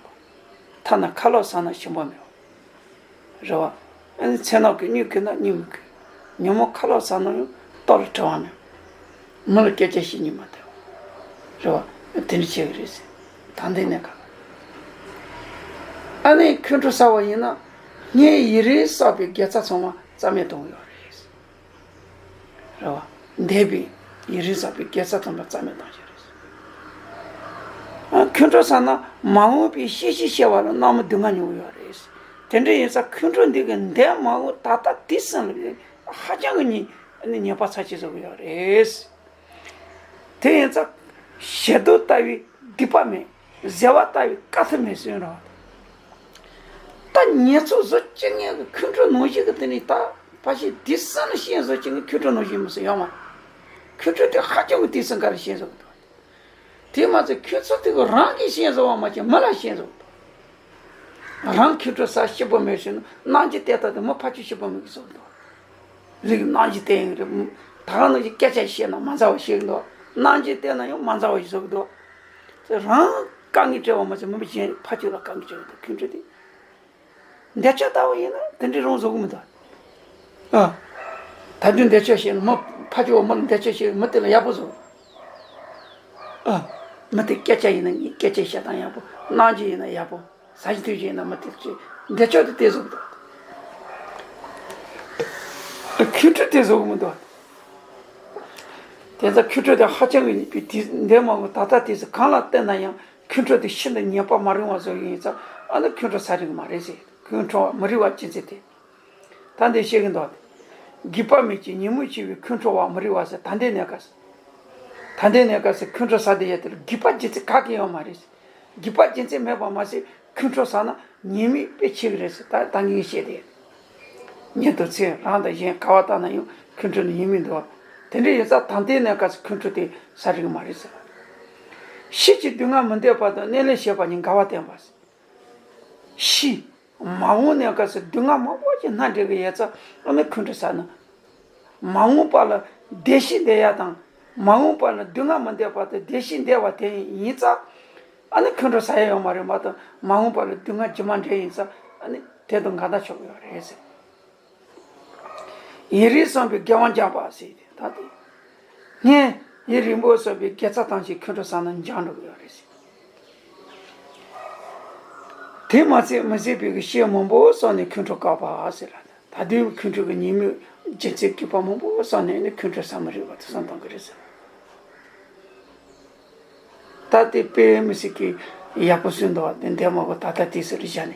ཐ་ན་ཁ་ལག་ཟ་ན་ཞིམ་པོ་མེད་པ། རེད་བ། ཨ་ནི་མཚན་ནག་གི་སྨྱུག་གི་ན་སྨྱུག་མི་གི། ཉོན་མོངས་ཁ་ལག་ཟ་ན་ཡང་ལྟོ་ལ་བྲེལ་བ་མེད། མི་ལ་སྐད་ཆ་བཤད་སྙིང་མ་འདོད། རེད་བ། དེ་འདྲ་བྱེད་གི་རེད་ཟེར། ད་འདི་ནས་ག་ཨ་ནི་ཁོང་ཁྲོ་ཟ་བ་ཡིན་ན། སྔས་ཡུན་རིང་བསགས་པའི་དགེ་རྩ་ཚང་མ་རྩ་མེད་གཏོང་གི་ཡོད་རེད། རེད་བ། འདས་པའི་ཡུན་རིང་བསགས་པའི་དགེ་རྩ་ཐམས་ཅད་རྩ་མེད་བཏང་ཞིག་རེད། ཨ། ཁོང་ཁྲོ་ཟ་ན་མ་འོངས་པའི་ཤེས་བཞིན་སྐྱེ་བ་ལ་སྣང་མེད་སྡུག་བསྔལ་མྱོང་གི་ཡོད་རེད། དེ་འདྲ་ཡིན་ཙང་ཁོང་ཁྲོ་འདི་གི་འདས་མ་འོངས་ད་ལྟ་དུས་གསུམ་ལ་ཧ་ཅང་གི་ཉེ་ཉེས་པ་ཚབས་ཆེ་བཟོ་གི་ཡོད་རེད། དེ་ཡིན་ཙང་ཞེ་སྡུག་ལྟ་བུའི་སྡིག་པ་མེད། གཟེར་བ་ལྟ་བུའི་དཀའ་ཐུབ་མེད་ཟེར་རོ། ད་ཉེས་ཚོགས་བཟོ་བཅུག་མཁན་གྱི་ཁོང་ཁྲོ་ནང་བཞིན་གྱི་དེ་ནི་ད་ཕལ་ཆེར་དུས་གསུམ་ལ་ཤེས་བཟོ་བཅུག་མཁན་ཁོང་ཁྲོ་ནང་བཞིན་མི་སྲིད་ཡོད་མ་རེད། ཁོང་ཁྲོ་དེ་ཧ་ཅང་གི་དུས་གསུམ་ག་ལ་ཤེས་བཟོ་གི་འདུག་དེ་མ་ཚད་ཁོང་ཁྲོ་དེ་གི་རང་གིས་ཤེས་བཟོ་བ་མ་བྱས་མི་ལ་ཤེས་བཟོ་གི་འདུག་རང་ཁོང་ཁྲོ་ཟ་སྐྱིད་པོ་མེད་ཟེར་ན་རྣམ་འགྱུར་བལྟས་ད་དེ་མི་ཕར་ཕྱོགས་སྐྱིད་པོ་མེད་གི་བཟོ་གི་འདུག་ལུས་ཀྱི་རྣམ་འགྱུར་བལྟས་ཡིན་རེད། ད་ག་ནང་བཞིན་སྐད་ཆ་བཤད་ན་མ་མཛའ་བ་བཤད་གི་འདུག་རྣམ་འགྱུར་བལྟས་ན་ཡང་མ་མཛའ་བ་ཞིག་བཟོ་གི་འདུག་རང་དཀའ་ངལ་སྤྲད་པ་མ་ཟད་མི་མི་གཞན་ཕར་ཕྱོགས་ལ་དཀའ་ངལ་སྤྲད་ཀྱི་འདུག་ཁོང་ཁྲོ་དེ། འདས་ཆོས་ལྟ་བུ་ཡིན་ན་དེ་འདྲའི་རང་བཟོ་གི་མི་འདུག་ཨ། ད་དུང་འདས་ཆོས་བཤད་ན་མི་ཕར་ཕྱོགས་མི་ལ་འདས་ཆོས་བཤད་མི་དེ་ལ་ཡག་པོ་བཟོ། ཨ། མི་དེ་སྐད་ཆ་ཡིན་ན་ངའི་སྐད་ཆའི་བཤད་སྟངས་ཡག་པོ། རྣམ་འགྱུར་ཡིན་ན་ཡག་པོ། ཟ་ཞིང་འཐུང་ཞིང་ཡིན་ན་མི་དེ་ཚོས་འདས་ཆོས་དེ་དེ་བཟོ་གི་འདུག་ཁོང་ཁྲོ་དེ་བཟོ་གི་མི་འདུག་དེ་ཚོ་ཁོང་ཁྲོ་དེ་ཧ་ཅང་གི་ཉེས་པའི་དུས་འདས་མ་འོངས་ད་ལྟ་དུས་སུ་གང་ལ་བལྟས་ན་ཡང་ཁོང་ཁྲོ་དེ་ཤིན་ཏུ་ཉེས་པ་མ་རུང་བ་བཟོ་ཡིན་ཙང་ཨ་ནི་ཁོང་ཁྲོ་ཟ་རིགས་མ་རེད་ཟེར། ཁོང་ཁྲོ་བ་མི་རིགས་པ་ཅི་ཚེ་དེ། ད་འདི་བཤད་གི་འདུག་སྟེ། སྒྱིད་པ་མེད་ཅིང་ཉོན་མོངས་ཆེ་བའི་ཁོང་ཁྲོ་བ་མི་རིགས་པ་ཟེར་ད་ལྟའི་གནས་སྐབས་སུ། ད་ལྟའི་གནས་སྐབས་སུ་ཁོང་ཁྲོ་ཟ་བསྡད་ཡ་དེ་ལ་སྒྱིད་པ་རྒྱུ་མཚན་ག་གེ་ཡོད་མ་རེད། སྒྱིད་པ་རྒྱུ་མཚན་མེད་པ་མ་ཟད་ ཁོང་ཁྲོ་ཟ་ན་ཉེས་དམིགས་དཔེ་ཆེ་གི་རེད་ཟེར། ད་ད་ངས་བཤད་དེ། ཉེ་དུ་ཚེ་རང་དང་གཞན་ག་བ་ལྟ་ན་ཡང་ཁོང་ཁྲོ་ནི་ཉེས་དམིགས་འདུག་བ། དེ་འདྲ་ཡིན་ཙང་ད་ལྟའི་གནས་སྐབས་སུ་ཁོང་ཁྲོ་དེ་ཟ་རིགས་མ་རེད་ཟེར། ཕྱི་ཕྱི་སྡུག་བསྔལ་མི་འདོད་པ་དང་གནས་ལུགས་ཤེས་པ་གཉིས་འགལ་བ་བསྟན་པ། ཕྱི་མ་འོངས་གནས་སྐབས་སུ་སྡུག་བསྔལ་མང་པོ་ཞིག་སྣ་འདྲེན་གི་ཡོད་ཙང་ཨ་ནི་ཁོང་ཁྲོ་ཟ་ན། མ་འོངས་པ་ལ་བདེ་སྐྱིད་འདོད་ཡ་དང་མ་འོངས་པ་ལ་སྡུག་བསྔལ་མི་འདོད་པ་དང་བདེ་སྐྱིད་འདོད་པ་དེ་ཡིན་ཙང་། ཨ་ནི་ཁོང་ཁྲོ་ཟ་ཡ་ཡོད་མ་རེད་མ་གཏོགས་མ་འོངས་པ་ལ་སྡུག་བསྔལ་རྗེས་མ་འདྲེན་ཡིན་ཙང་ཨ་ནི་དེ་དང་འགལ་ཟླ་ཆོག་གི་ཡོད་རེད་ཟེར། ཡུན་རིང་བསམ་པའི་དགེ་བ་འཇམ་པ་ཟེར་ཏེ་ད་དེ། སྔོན་ཡུན་རིང་པོ་བསམ་པའི་དགེ་རྩ་ཐམས་ཅད་ཁོང་ཁྲོ་ཟ་ན་འཇམ་འགྲོ་གི་ཡོད་རེད་ཟེར། དེ་མ་ཚད་མི་བཟད་པའི་གི་སྤྱན་མང་པོ་བསམས་ནས་ཁོང་ཁྲོ་བཀག་པ་ཟེར་ལ། ད་དུང་ཁོང་ཁྲོ་གི་ཉེས་དམིགས་རྒྱུ་མཚན་དགོས་པ་མང་པོ་བསམས་ནས་ནི་ཁོང་ཁྲོ་ཟ་མི་རིགས་པ་དེ་བསམ་བཏང་གི་རེད་ཟེར། ད་དེ་དཔེ་མི་སྲིད་ཀྱི་ཡག་པོ་གསུངས་འདུག་བ། དེ་འདས་མ་གོ་ད་ལྟ་དུས་སུ་རེ་བཞག་ནས་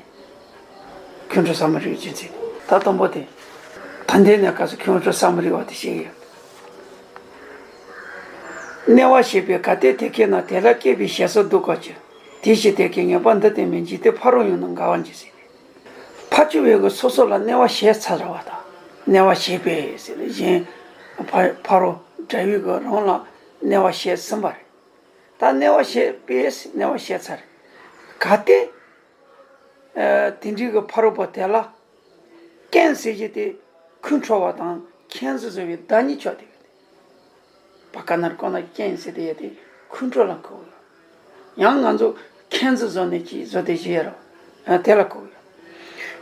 ཁོང་ཁྲོ་ཟ་མི་རིགས་རྒྱུ་མཚན། ད་དང་པོ་དེ། ད་ལྟའི་གནས་སྐབས་སུ་ཁོང་ཁྲོ་ཟ་མི་རིགས་པ་དེ་ཤེས་ཡོད། གནོད་པ་བྱེད་པའི་གལ་ཏེ་དེ་སྐྱེས་ན། དེ་ལ་སྐྱེས་པའི་ཞེ་སའི་སྡུག་བཀག་ཅིང་། དེ་ཕྱིར་དེ་སྐད་ངེས་པར་འདི་སྟོན་མིན། འཇིག་རྟེན་ཕ་རོལ་ཡང་ན་འགལ་བར་འགྱུར་ཟེར། ཕར་ཕྱོགས་པའི་གི་སོ་སོ་ལ་གནོད་པ་བྱས་ཚར་བ་དང་། གནོད་པ་བྱས་པས་ཟེར་ནས་གཞན་ཕ་ཕ་རོལ་དགྲ་བོས་གི་རང་ལ་གནོད་པ་བྱས་ཟིན་པ་རེད། ད་གནོད་པ་བྱས་པས་གནོད་པ་བྱས་ཚར་རེད། གལ་ཏེ། ཨ། དེ་འདྲའི་གི་ཕ་རོལ་པོ་དེ་ལ་རྐྱེན་ཟེར་གྱི་དེ་ཁོང་ཁྲོ་བ་དང་ཁོང་ཁྲོ་བཟོ་བའི་བདག་ཉིད་ཆགས་བསྡད་ཡོད་དེ། བ་ཀ་ན་རོ་ཀོ་ན་རྐྱེན་ཟེར་དེ་ཡོད་དེ་ཁོང་ཁྲོ་ལ་གོ་གི་ཡོད། ཡང་ང་ཚོ་ཁོང་ཁྲོ་བཟོ་ནས་ཅིག་བཟོ་དེ་བཞི་ཡོད་རེད། ཨ། དེ་ལ་གོ་གི་ཡོད།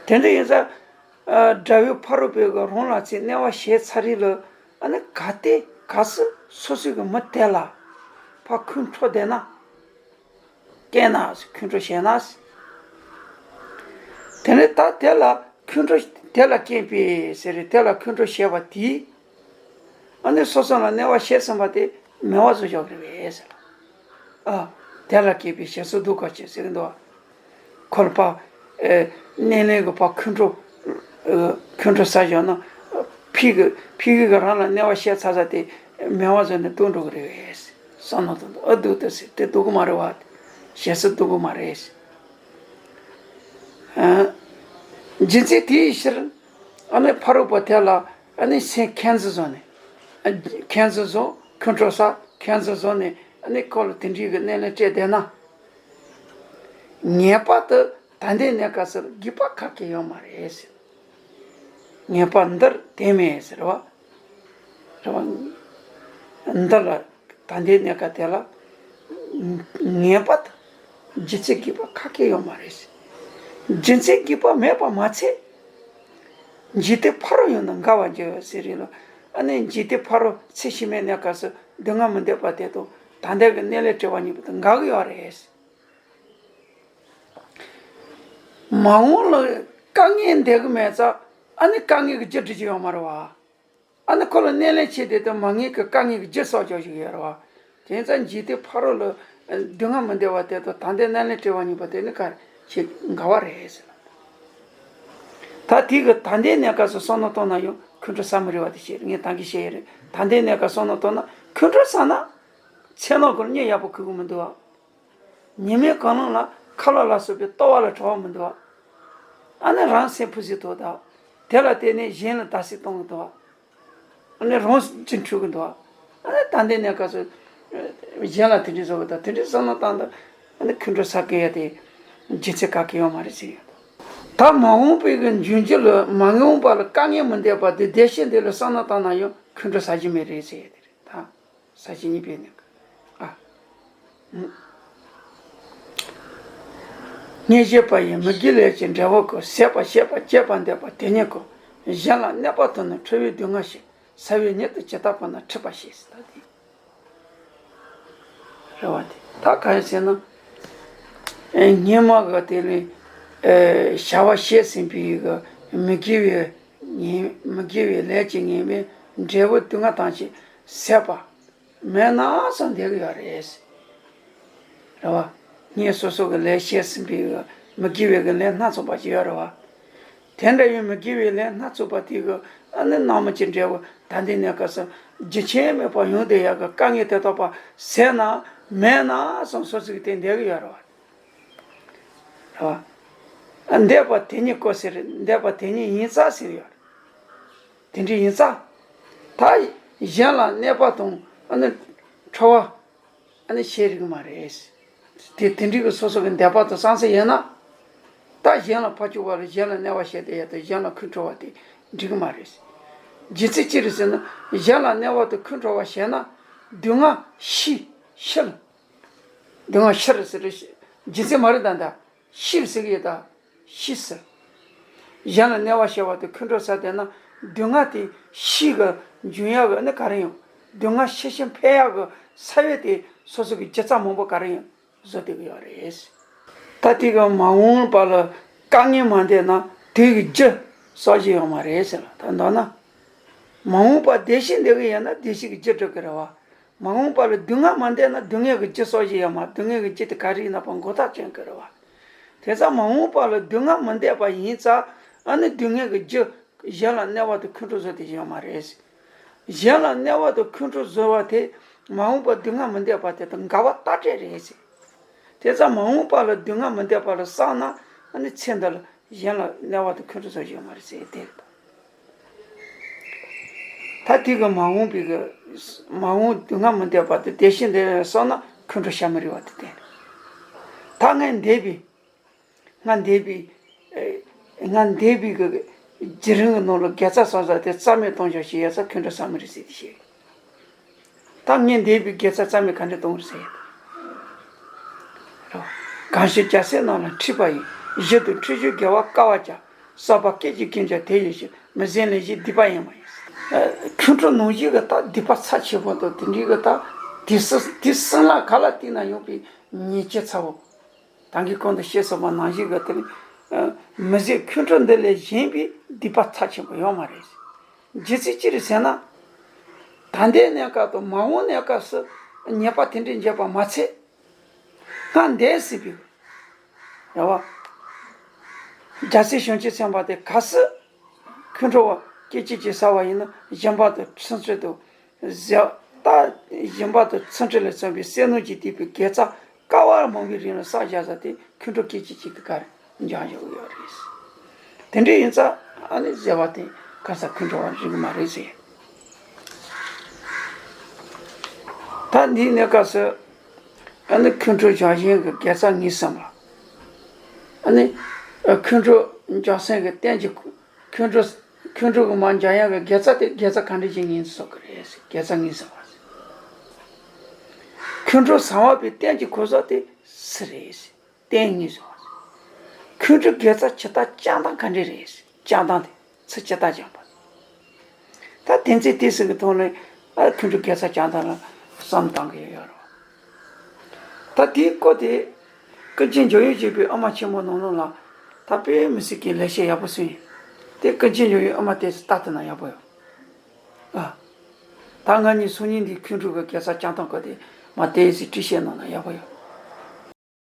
དེ་འདྲ་ཡིན་ཙང་། ཨ། དགྲ་བོའི་ཕ་རོལ་པོས་གི་རང་ལ་ཚེ་གནོད་པ་བྱས་ཚར་རེད་ལ། ཨ་ནི་གལ་ཏེ་གལ་སྲིད་སོ་སོའི་གི་མི་དེ་ལ་ཕར་ཁོང་ཁྲོ་བསྡད་ན། སྐྱེས་ན་ཁོང་ཁྲོ་བྱས་ན། དེ་ནས་ད་དེ་ལ་ཁོང་ཁྲོ་དེ་ལ་སྐྱེས་པའི་ཟེར་རེད། དེ་ལ་ཁོང་ཁྲོ་བྱས་པ་དེས། ཨ་ནི་སོ་སོ་ལ་གནོད་པ་བྱས་ཟིན་པ་དེ་མེད་པ་བཟོ་ཆོག་གི་རེད་པས་ཟེར། ཨ། དེ་ལ་སྐྱེས་པའི་ཞེ་སའི་སྡུག་བཀག་ཅིང་ཟེར་གི་འདུག་བ། ཁོ་ལ་ཕར། ཨེ། སྣེ་ལེན་གི་ཕར་ཁོང་ཁྲོ། ཨེ། ཁོང་ཁྲོ་ཟ་བཞག་ན། ཕ་གི་ཕ་གི་གི་རང་ལ་གནོད་པ་བྱས་ཚར་ས་དེ་མེད་པ་བཟོས་ནས་སྡུག་འགྲོ་གི་རེད་པས། བསམ་བློ་བཏང་དུས་ཨ་སྡུག་ད་ཟེར་དེ་སྡུག་གི་མ་རེད་པ། ཞེ་སའི་སྡུག་གི་མ་རེད། ཨ། རྒྱུ་མཚན་དེའི་ཕྱིར། ཨ་ནི་ཕ་རོལ་པོ་དེ་ལ་ཨ་ནི་སེམས་ཁོང་ཁྲོ་བཟོས་ནས། ཨ། ཁོང་ཁྲོ་བཟོས། ཁོང་ཁྲོ་ཟ། ཁོང་ཁྲོ་བཟོས་ནས་ཨ་ནི་ཁོ་ལ་དེ་འདྲའི་གི་སྣེ་ལེན་སྤྲད་བསྡད་ན། ངེས་པར་དུ་ད་ལྟའི་གནས་སྐབས་སུ་དགོས་པ་ག་གེ་ཡོད་མ་རེད་ཟེར། ངེས་པར་འདིར་དེ་མེད་ཟེར་བ། རེད་བ། འདི་ལ་ད་ལྟའི་གནས་སྐབས་དེ་ལ་ངེས་པར་དུ་རྒྱུ་མཚན་དགོས་པ་ག་གེ་ཡོད་མ་རེད་ཟེར། རྒྱུ་མཚན་དགོས་པ་མེད་པ་མ་ཚད། འཇིག་རྟེན་ཕ་རོལ་ཡང་ན་འགལ་བར་འགྱུར་ཟེར་རེད་ལ། ཨ་ནི་འཇིག་རྟེན་ཕ་རོལ་ཚེ་ཕྱི་མའི་གནས་སྐབས་སུ་སྡུག་བསྔལ་མི་འདོད་པ་དེ་དང་ད་ལྟའི་གི་སྣེ་ལེན་སྤྲད་པ་གཉིས་པོ་དེ་འགལ་གི་ཡོད་རེད། མ་འོངས་ལ་དཀའ་ངལ་འདོད་གི་མེད་ཙང་ཨ་ནི་དཀའ་ངལ་གི་རྒྱུ་སྒྲུབ་ཀྱི་ཡོད་མ་རེད་བ། ཨ་ནི་ཁོ་ལ་སྣེ་ལེན་བྱས་ཏེ་དེ་མ་ངེས་ཀྱི་དཀའ་ངལ་གྱི་རྒྱུ་གསོག་ཆོག་ཞིག་ཡོད་རེད་བ། དེ་ཙང་འཇིག་རྟེན་ཕ་རོལ་ལ་སྡུག་བསྔལ་མི་འདོད་པ་དེ་དང་ད་ལྟའི་སྣེ་ལེན་སྤྲད་པ་གཉིས་པོ་དེ་ནི་ག་རེ་ཞིག་འགལ་བ་རེད་ཟེར། ད་དེ་གི་ད་ལྟའི་གནས་སྐབས་སུ་བསམ་བློ་བཏང་ན་ཡང་ཁོང་ཁྲོ་ཟ་མི་རིགས་པ་དེ་ཤེས་རེད། ངས་ད་གིན་བཤད་ཡོད་རེད། ད་ལྟའི་གནས་སྐབས་བསམ་བློ་བཏང་ན་ཁོང་ཁྲོ་ཟ་ན་ཚེ་ནང་ཁོ་ལ་གཉིད་ཡག་པོ་ཁུག་གི་མི་འདུག་བ། ཉི་མའི་གང་ལ་ཁ་ལག་ལ་སོགས་པའི་ལྟོ་བ་ལ་བྲོ་བ་མི་འདུག་བ། ཨ་ནི་རང་སེམས་ཕུན་སུམ་ཚོགས་དང་། དེ་ལ་བརྟེན་ནས་གཞན་ལ་བརྡབ་གསིག་གཏོང་གི་འདུག་བ། ཨ་ནི་རང་གཅིག་འཁྲུག་གི་འདུག་བ། ཨ་ནི་ད་ལྟའི་གནས་སྐབས་སུ་གཞན་ལ་དེ་འདྲའི་བཟོ་གི་འདུག་དེ་འདྲའི་བསམ་བློ་བཏང་དུས་ཨ་ནི་ཁོང་ཁྲོ་ཟ་གི་ཡོད་དེ་རྒྱུ་མཚན་ག་གེ་ཡོད་མ་རེད་ཟེར་ཡོད། ད་མ་འོངས་པའི་གི་འབྱུང་འགྱུར་ལ་མ་འོངས་པ་ལ་དཀའ་ངལ་མི་འདོད་པ་དེ་བདེ་སྐྱིད་འདི་ལ་བསམ་བློ་བཏང་ན་ཡང་ཁོང་ཁྲོ་ཟ་རྒྱུ་མེད་རེད་ཟེར་ཡོད་དེ་རེད་ད། ས་བཅད་གཉིས་པའི་གནས་སྐབས། ཨ། ཨ། ཉེས་བྱས་པ་ཡིས་མི་དགེ་ལས་ཀྱི་འབྲས་བུ་བཀོད། ཟད་པ་ཤེས་པ་སྐྱེད་པར་འདོད་པ་དེ་ཉིད་ཀུན། གཞན་ལ་གནོད་པ་ཐོབ་ན་འཁྲུལ་བའི་སྡུག་བསྔལ་ཞིག་ཟ་བའི་ཉིད་དུ་ཇི་ལྟར་བབ་ན་འཁྲུལ་པ་ཞེས་ཟེར་ད་དེ། རེད་བ་དེ་ད་ག་རེ་ཟེར་ན། ཨེ། སྔོན་མ་གི་དེ་ལས། ཨེ། བྱ་བ་བྱས་ཟིན་པའི་གི་མི་དགེ་བའི་ཉེས། མི་དགེ་བའི་ལས་ཀྱི་ཉེས་པའི་འབྲས་བུ་སྡུག་བསྔལ་ཐམས་ཅད་ཟད་པ། མེད་ན་བསམ་བསྡད་ཀྱི་ཡོད་རེད། རེད་བ། སྔོན་སོ་སོ་གི་ལས་བྱས་ཟིན་པའི་མི་དགེ་བའི་གི་ལས་སྣ་ཚོགས་པ་ཅིག་ཡོད་རེད་བ། དེ་འདྲ་ཡི་མི་དགེ་བའི་ལས་སྣ་ཚོགས་པ་དེ་གི་ཨ་ནི་སྣང་མེད་ཀྱི་འབྲས་བུ་ད་ལྟའི་གནས་སྐབས་སུ་རྒྱུ་རྐྱེན་མེད་པར་ཡོང་བསྡད་ཡག་གི་དཀའ་ངལ་དེ་དག་པ་ཟད་ན་མེད་ན་བསམ་སོ་སོ་གི་དེ་འདོད་ཀྱི་ཡོད་རེད་བ། འདས་པ་དེ་ཉིད་སྐོར་ཟེར། འདས་པ་དེ་ཉིད་ཡིན་ཙང་ཟེར་ཡོད་རེད། དེ་འདྲ་ཡིན་ཙང་། ད་གཞན་ལ་གནས་པ་དང་ཨ་ནི་ཁྲོ་བ་ཨ་ནི་བྱེད་རིགས་མ་རེད། དེ་དེ་འདྲའི་གི་སོ་སོ་གི་འདས་པ་དང་བསམ་ས་ཡིན་ན། ད་གཞན་ལ་ཕར་ཕྱོགས་པ་ལ་གཞན་ལ་གནས་པ་བྱས་ཏེ་ཡ་ད་གཞན་ལ་ཁོང་ཁྲོ་བ་དེ་འགྲིག་གི་མ་རེད། རྒྱུ་མཚན་ཅི་རེད་ཟེར་ན། གཞན་ལ་གནས་པ་དང་ཁོང་ཁྲོ་བ་བྱས་ན་སྡུག་བསྔལ་ཤི་ཤི་ལ། སྡུག་བསྔལ་ཤི་རེད་ཟེར་རེད། རྒྱུ་མཚན་མ་རེད་ད་ད། ཤི་ཟེར་གི་ཡོད་ད། ཤི་ཟེར། གཞན་ལ་གནས་པ་བྱས་པ་དེ་ཁོང་ཁྲོ་ཟ་བསྡད་ན་སྡུག་བསྔལ་དེ་ཤི་གི་འབྱུང་ཡག་གི་ནི་ག་རེ་ཡོང་། སྡུག་བསྔལ་ཤི་ཞིང་འཕེལ་ཡག་གི་ས་བོན་དེ་སོ་སོ་གི་རྒྱུ་རྩ་མང་པོ་ག་རེ་ཡོང་བཟོ་བསྡད་གི་ཡོད་རེད། ད་དེ་གི་མ་འོངས་པ་ལ་དཀའ་ངལ་མ་འདས་ན་དེ་གི་རྒྱུ་གསོག་བཞིན་ཡོད་མ་རེད་ཟེར་ལ། ད་མདོར་ན། མ་འོངས་པ་བདེ་སྐྱིད་འདོད་གི་ཡོད་ན་བདེ་སྐྱིད་ཀྱི་རྒྱུ་སྒྲུབ་དགོས་རེད་བ། མ་འོངས་པ་ལ་སྡུག་བསྔལ་མ་འདོད་ན་སྡུག་བསྔལ་གྱི་རྒྱུ་གསོག་བཞིན་ཡོད་མ། སྡུག་བསྔལ་གྱི་རྒྱུ་དེ་ག་རེ་ཡིན་ན་ཕར་མགོ་བཏགས་བྱེད་དགོས་རེད་བ། དེ་ཙང་མ་འོངས་པ་ལ་སྡུག་བསྔལ་མི་འདོད་པ་ཡིན་ཙང་ཨ་ནི་སྡུག་བསྔལ་གྱི་རྒྱུ་གཞན་ལ་གནས་པ་དང་ཁོང་ཁྲོ་བཟོ་དེ་ཡོད་མ་རེད། གཞན་ལ་གནས་པ་དང་ཁོང་ཁྲོ་བཟོ་བ་དེ་མ་འོངས་པ་སྡུག་བསྔལ་མི་འདོད་པ་དེ་དང་འགལ་བ་རྟག་སྤྲད་རེད་ཟེར། དེ་ཙང་མ་འོངས་པ་ལ་སྡུག་བསྔལ་མི་འདོད་པ་ལ་བསམ་ན་ཨ་ནི་ཚེ་འདི་ལ་གཞན་ལ་གནས་པ་དང་ཁོང་ཁྲོ་བཟོ་བཞིན་ཡོད་མ་རེད་ཟེར་དེ་རེད། ད་དེ་གི་མ་འོངས་པའི་གི་མ་འོངས་སྡུག་བསྔལ་མི་འདོད་པ་དེ་བདེ་སྐྱིད་འདོད་བསམ་ན་ཁོང་ཁྲོ་བྱ་མི་རིགས་པ་དེ་བསྟན། ད་སྔར་འདས་པའི་སྔར་འདས་པའི་ཨེ་སྔར་འདས་པའི་གི་བརྒྱུད་རིམ་གི་ནང་ལ་དགེ་རྩ་བསགས་ས་དེ་རྩ་མེད་གཏོང་བྱ་ཞིག་ཡོད་ས་ཁོང་ཁྲོ་ཟ་མི་རིགས་ཟེར་དེ་བཤད། ད་ངས་འདས་པའི་དགེ་རྩ་རྩ་མེད་ག་འདྲ་གཏོང་རེད་ཟེར། རོ། གང་ཕྱིར་རྒྱལ་སྲས་རྣམས་ལ་འཁྲིད་པ་ཡིས། གཞི་དང་འཁྲུལ་གཞི་དགེ་བ་དཀའ་བར་བྱ། བསགས་པ་སྐད་ཅིག་ཀུན་ཀྱང་དེ་ཡི་ཕྱིར། མི་ཟད་ལས་བཞིའི་སྡིག་པ་ཡིན་པ་ཡིན། ཁོང་ཁྲོ་ནང་བཞིན་གྱི་ད་སྡིག་པ་ཚབས་ཆེན་པོ་དང་དེ་འདྲའི་གི་ད་དེ་སྲིད་དེ་སྲིད་ལ་ག་ལ་བལྟས་ན་ཡོང་པའི་ཉེས་ཆད་ཚ་བོ། ད་གིན་གོང་དུ་བཤད་སོང་བ་ནང་བཞིན་གྱི་དེ་ནི་མི་ཟད་ཁོང་ཁྲོ་འདི་ལས་གཞན་པའི་སྡིག་པ་ཚབས་ཆེན་པོ་ཡོད་མ་རེད། རྒྱུ་མཚན་ཅི་རེད་ཟེར་ན། ད་ལྟའི་གནས་སྐབས་དང་མ་འོངས་གནས་སྐབས་སུ་ཉེས་པ་དེ་འདྲའི་འགྱོད་པ་མ་ཚད། སྔར་འདས་ཟིན་པའི་རེད་བ། རྒྱལ་སྲས་བྱང་ཆུབ་སེམས་དཔའ་དེ་གལ་སྲིད་ཁོང་ཁྲོ་བ་སྐད་ཅིག་གཅིག་ཟ་བ་ཡིན་ན་སྦྱིན་པ་དང་ཚུལ་ཁྲིམས་དང་། ཟད་ད་སྦྱིན་པ་དང་ཚུལ་ཁྲིམས་ལས་བརྩམས་པའི་བསོད་ནམས་ཀྱིས་བསྡུས་པའི་དགེ་རྩ་དཀའ་བ་མང་བའི་རིང་ལ་བསགས་བཞག་ས་དེ་ཁོང་ཁྲོ་སྐད་ཅིག་གཅིག་གིས་ག་རེ་འཇོམས་ཡོང་གི་ཡོད་རེད། དེ་འདྲ་ཡིན་ཙང་ཨ་ནི་ཟད་པ་དེ་ག་ས་ཁོང་ཁྲོ་བ་རིགས་མ་རེད་ཟེར། ད་འདིའི་གནས་སྐབས་སུ་ཨ་ནི་ཁོང་ཁྲོ་འཇོམས་ཤིང་གི་དགེ་རྩ་ངེས་གསུངས་པ། ཨ་ནི་ཁོང་ཁྲོ་འཇོམས་སེམས་ཀྱི་རྟེན་གྱི་ཁོང་ཁྲོ་ཁོང་ཁྲོ་གི་མར་འཇོམས་ཡག་གི་དགེ་རྩ་དེ་དགེ་རྩ་ག་འདྲ་ཞིག་ཡིན་ཟེར་གི་རེད། དགེ་རྩ་ངེས་གསུངས་པ། ཁོང་ཁྲོ་སངས་པའི་རྟེན་གྱི་གོ་ས་དེ་སུ་རེད། རྟེན་ངེས་གསུངས་པ། ཁོང་ཁྲོ་དགེ་རྩ་ཇི་ལྟར་བསྐྱང་སྟངས་ག་འདྲ་རེད། བསྐྱང་སྟངས་དེ་ཚུལ་ཇི་ལྟར་སྦྱངས་པ། ད་དེ་ཚེ་དེ་ཟིན་གྱི་ཐོག་ནས་ཨ་ཁོང་ཁྲོ་དགེ་རྩ་བསྐྱང་སྟངས་ལ་བསམ་བཏང་གི་ཡོད་རེད། ད་དེའི་སྐོར་དེ་ཀུན་མཁྱེན་འཇམ་དབྱངས་བཞད་པའི་དབུ་མ་ཆེན་མོ་ནང་ལོགས་ལ་ད་དཔེ་མི་སྲིད་ཀྱི་ལེགས་བཤད་ཡག་པོ་གསུངས་ཡོད། དེ་ཀུན་མཁྱེན་འཇམ་དབྱངས་དབུ་མ་དེ་ཚོ་ལྟ་ཐུབ་ན་ཡག་པོ་ཡོད། ཨ། ད་ང་གཉིས་སང་ཉིན་འདི་ཁོང་ཁྲོ་གི་དགེ་རྩ་བསྐྱང་སྟངས་སྐོར་དེ་མ་དེ་ཚོ་བྲིས་བཤད་གནང་ན་ཡག་པོ་ཡོད།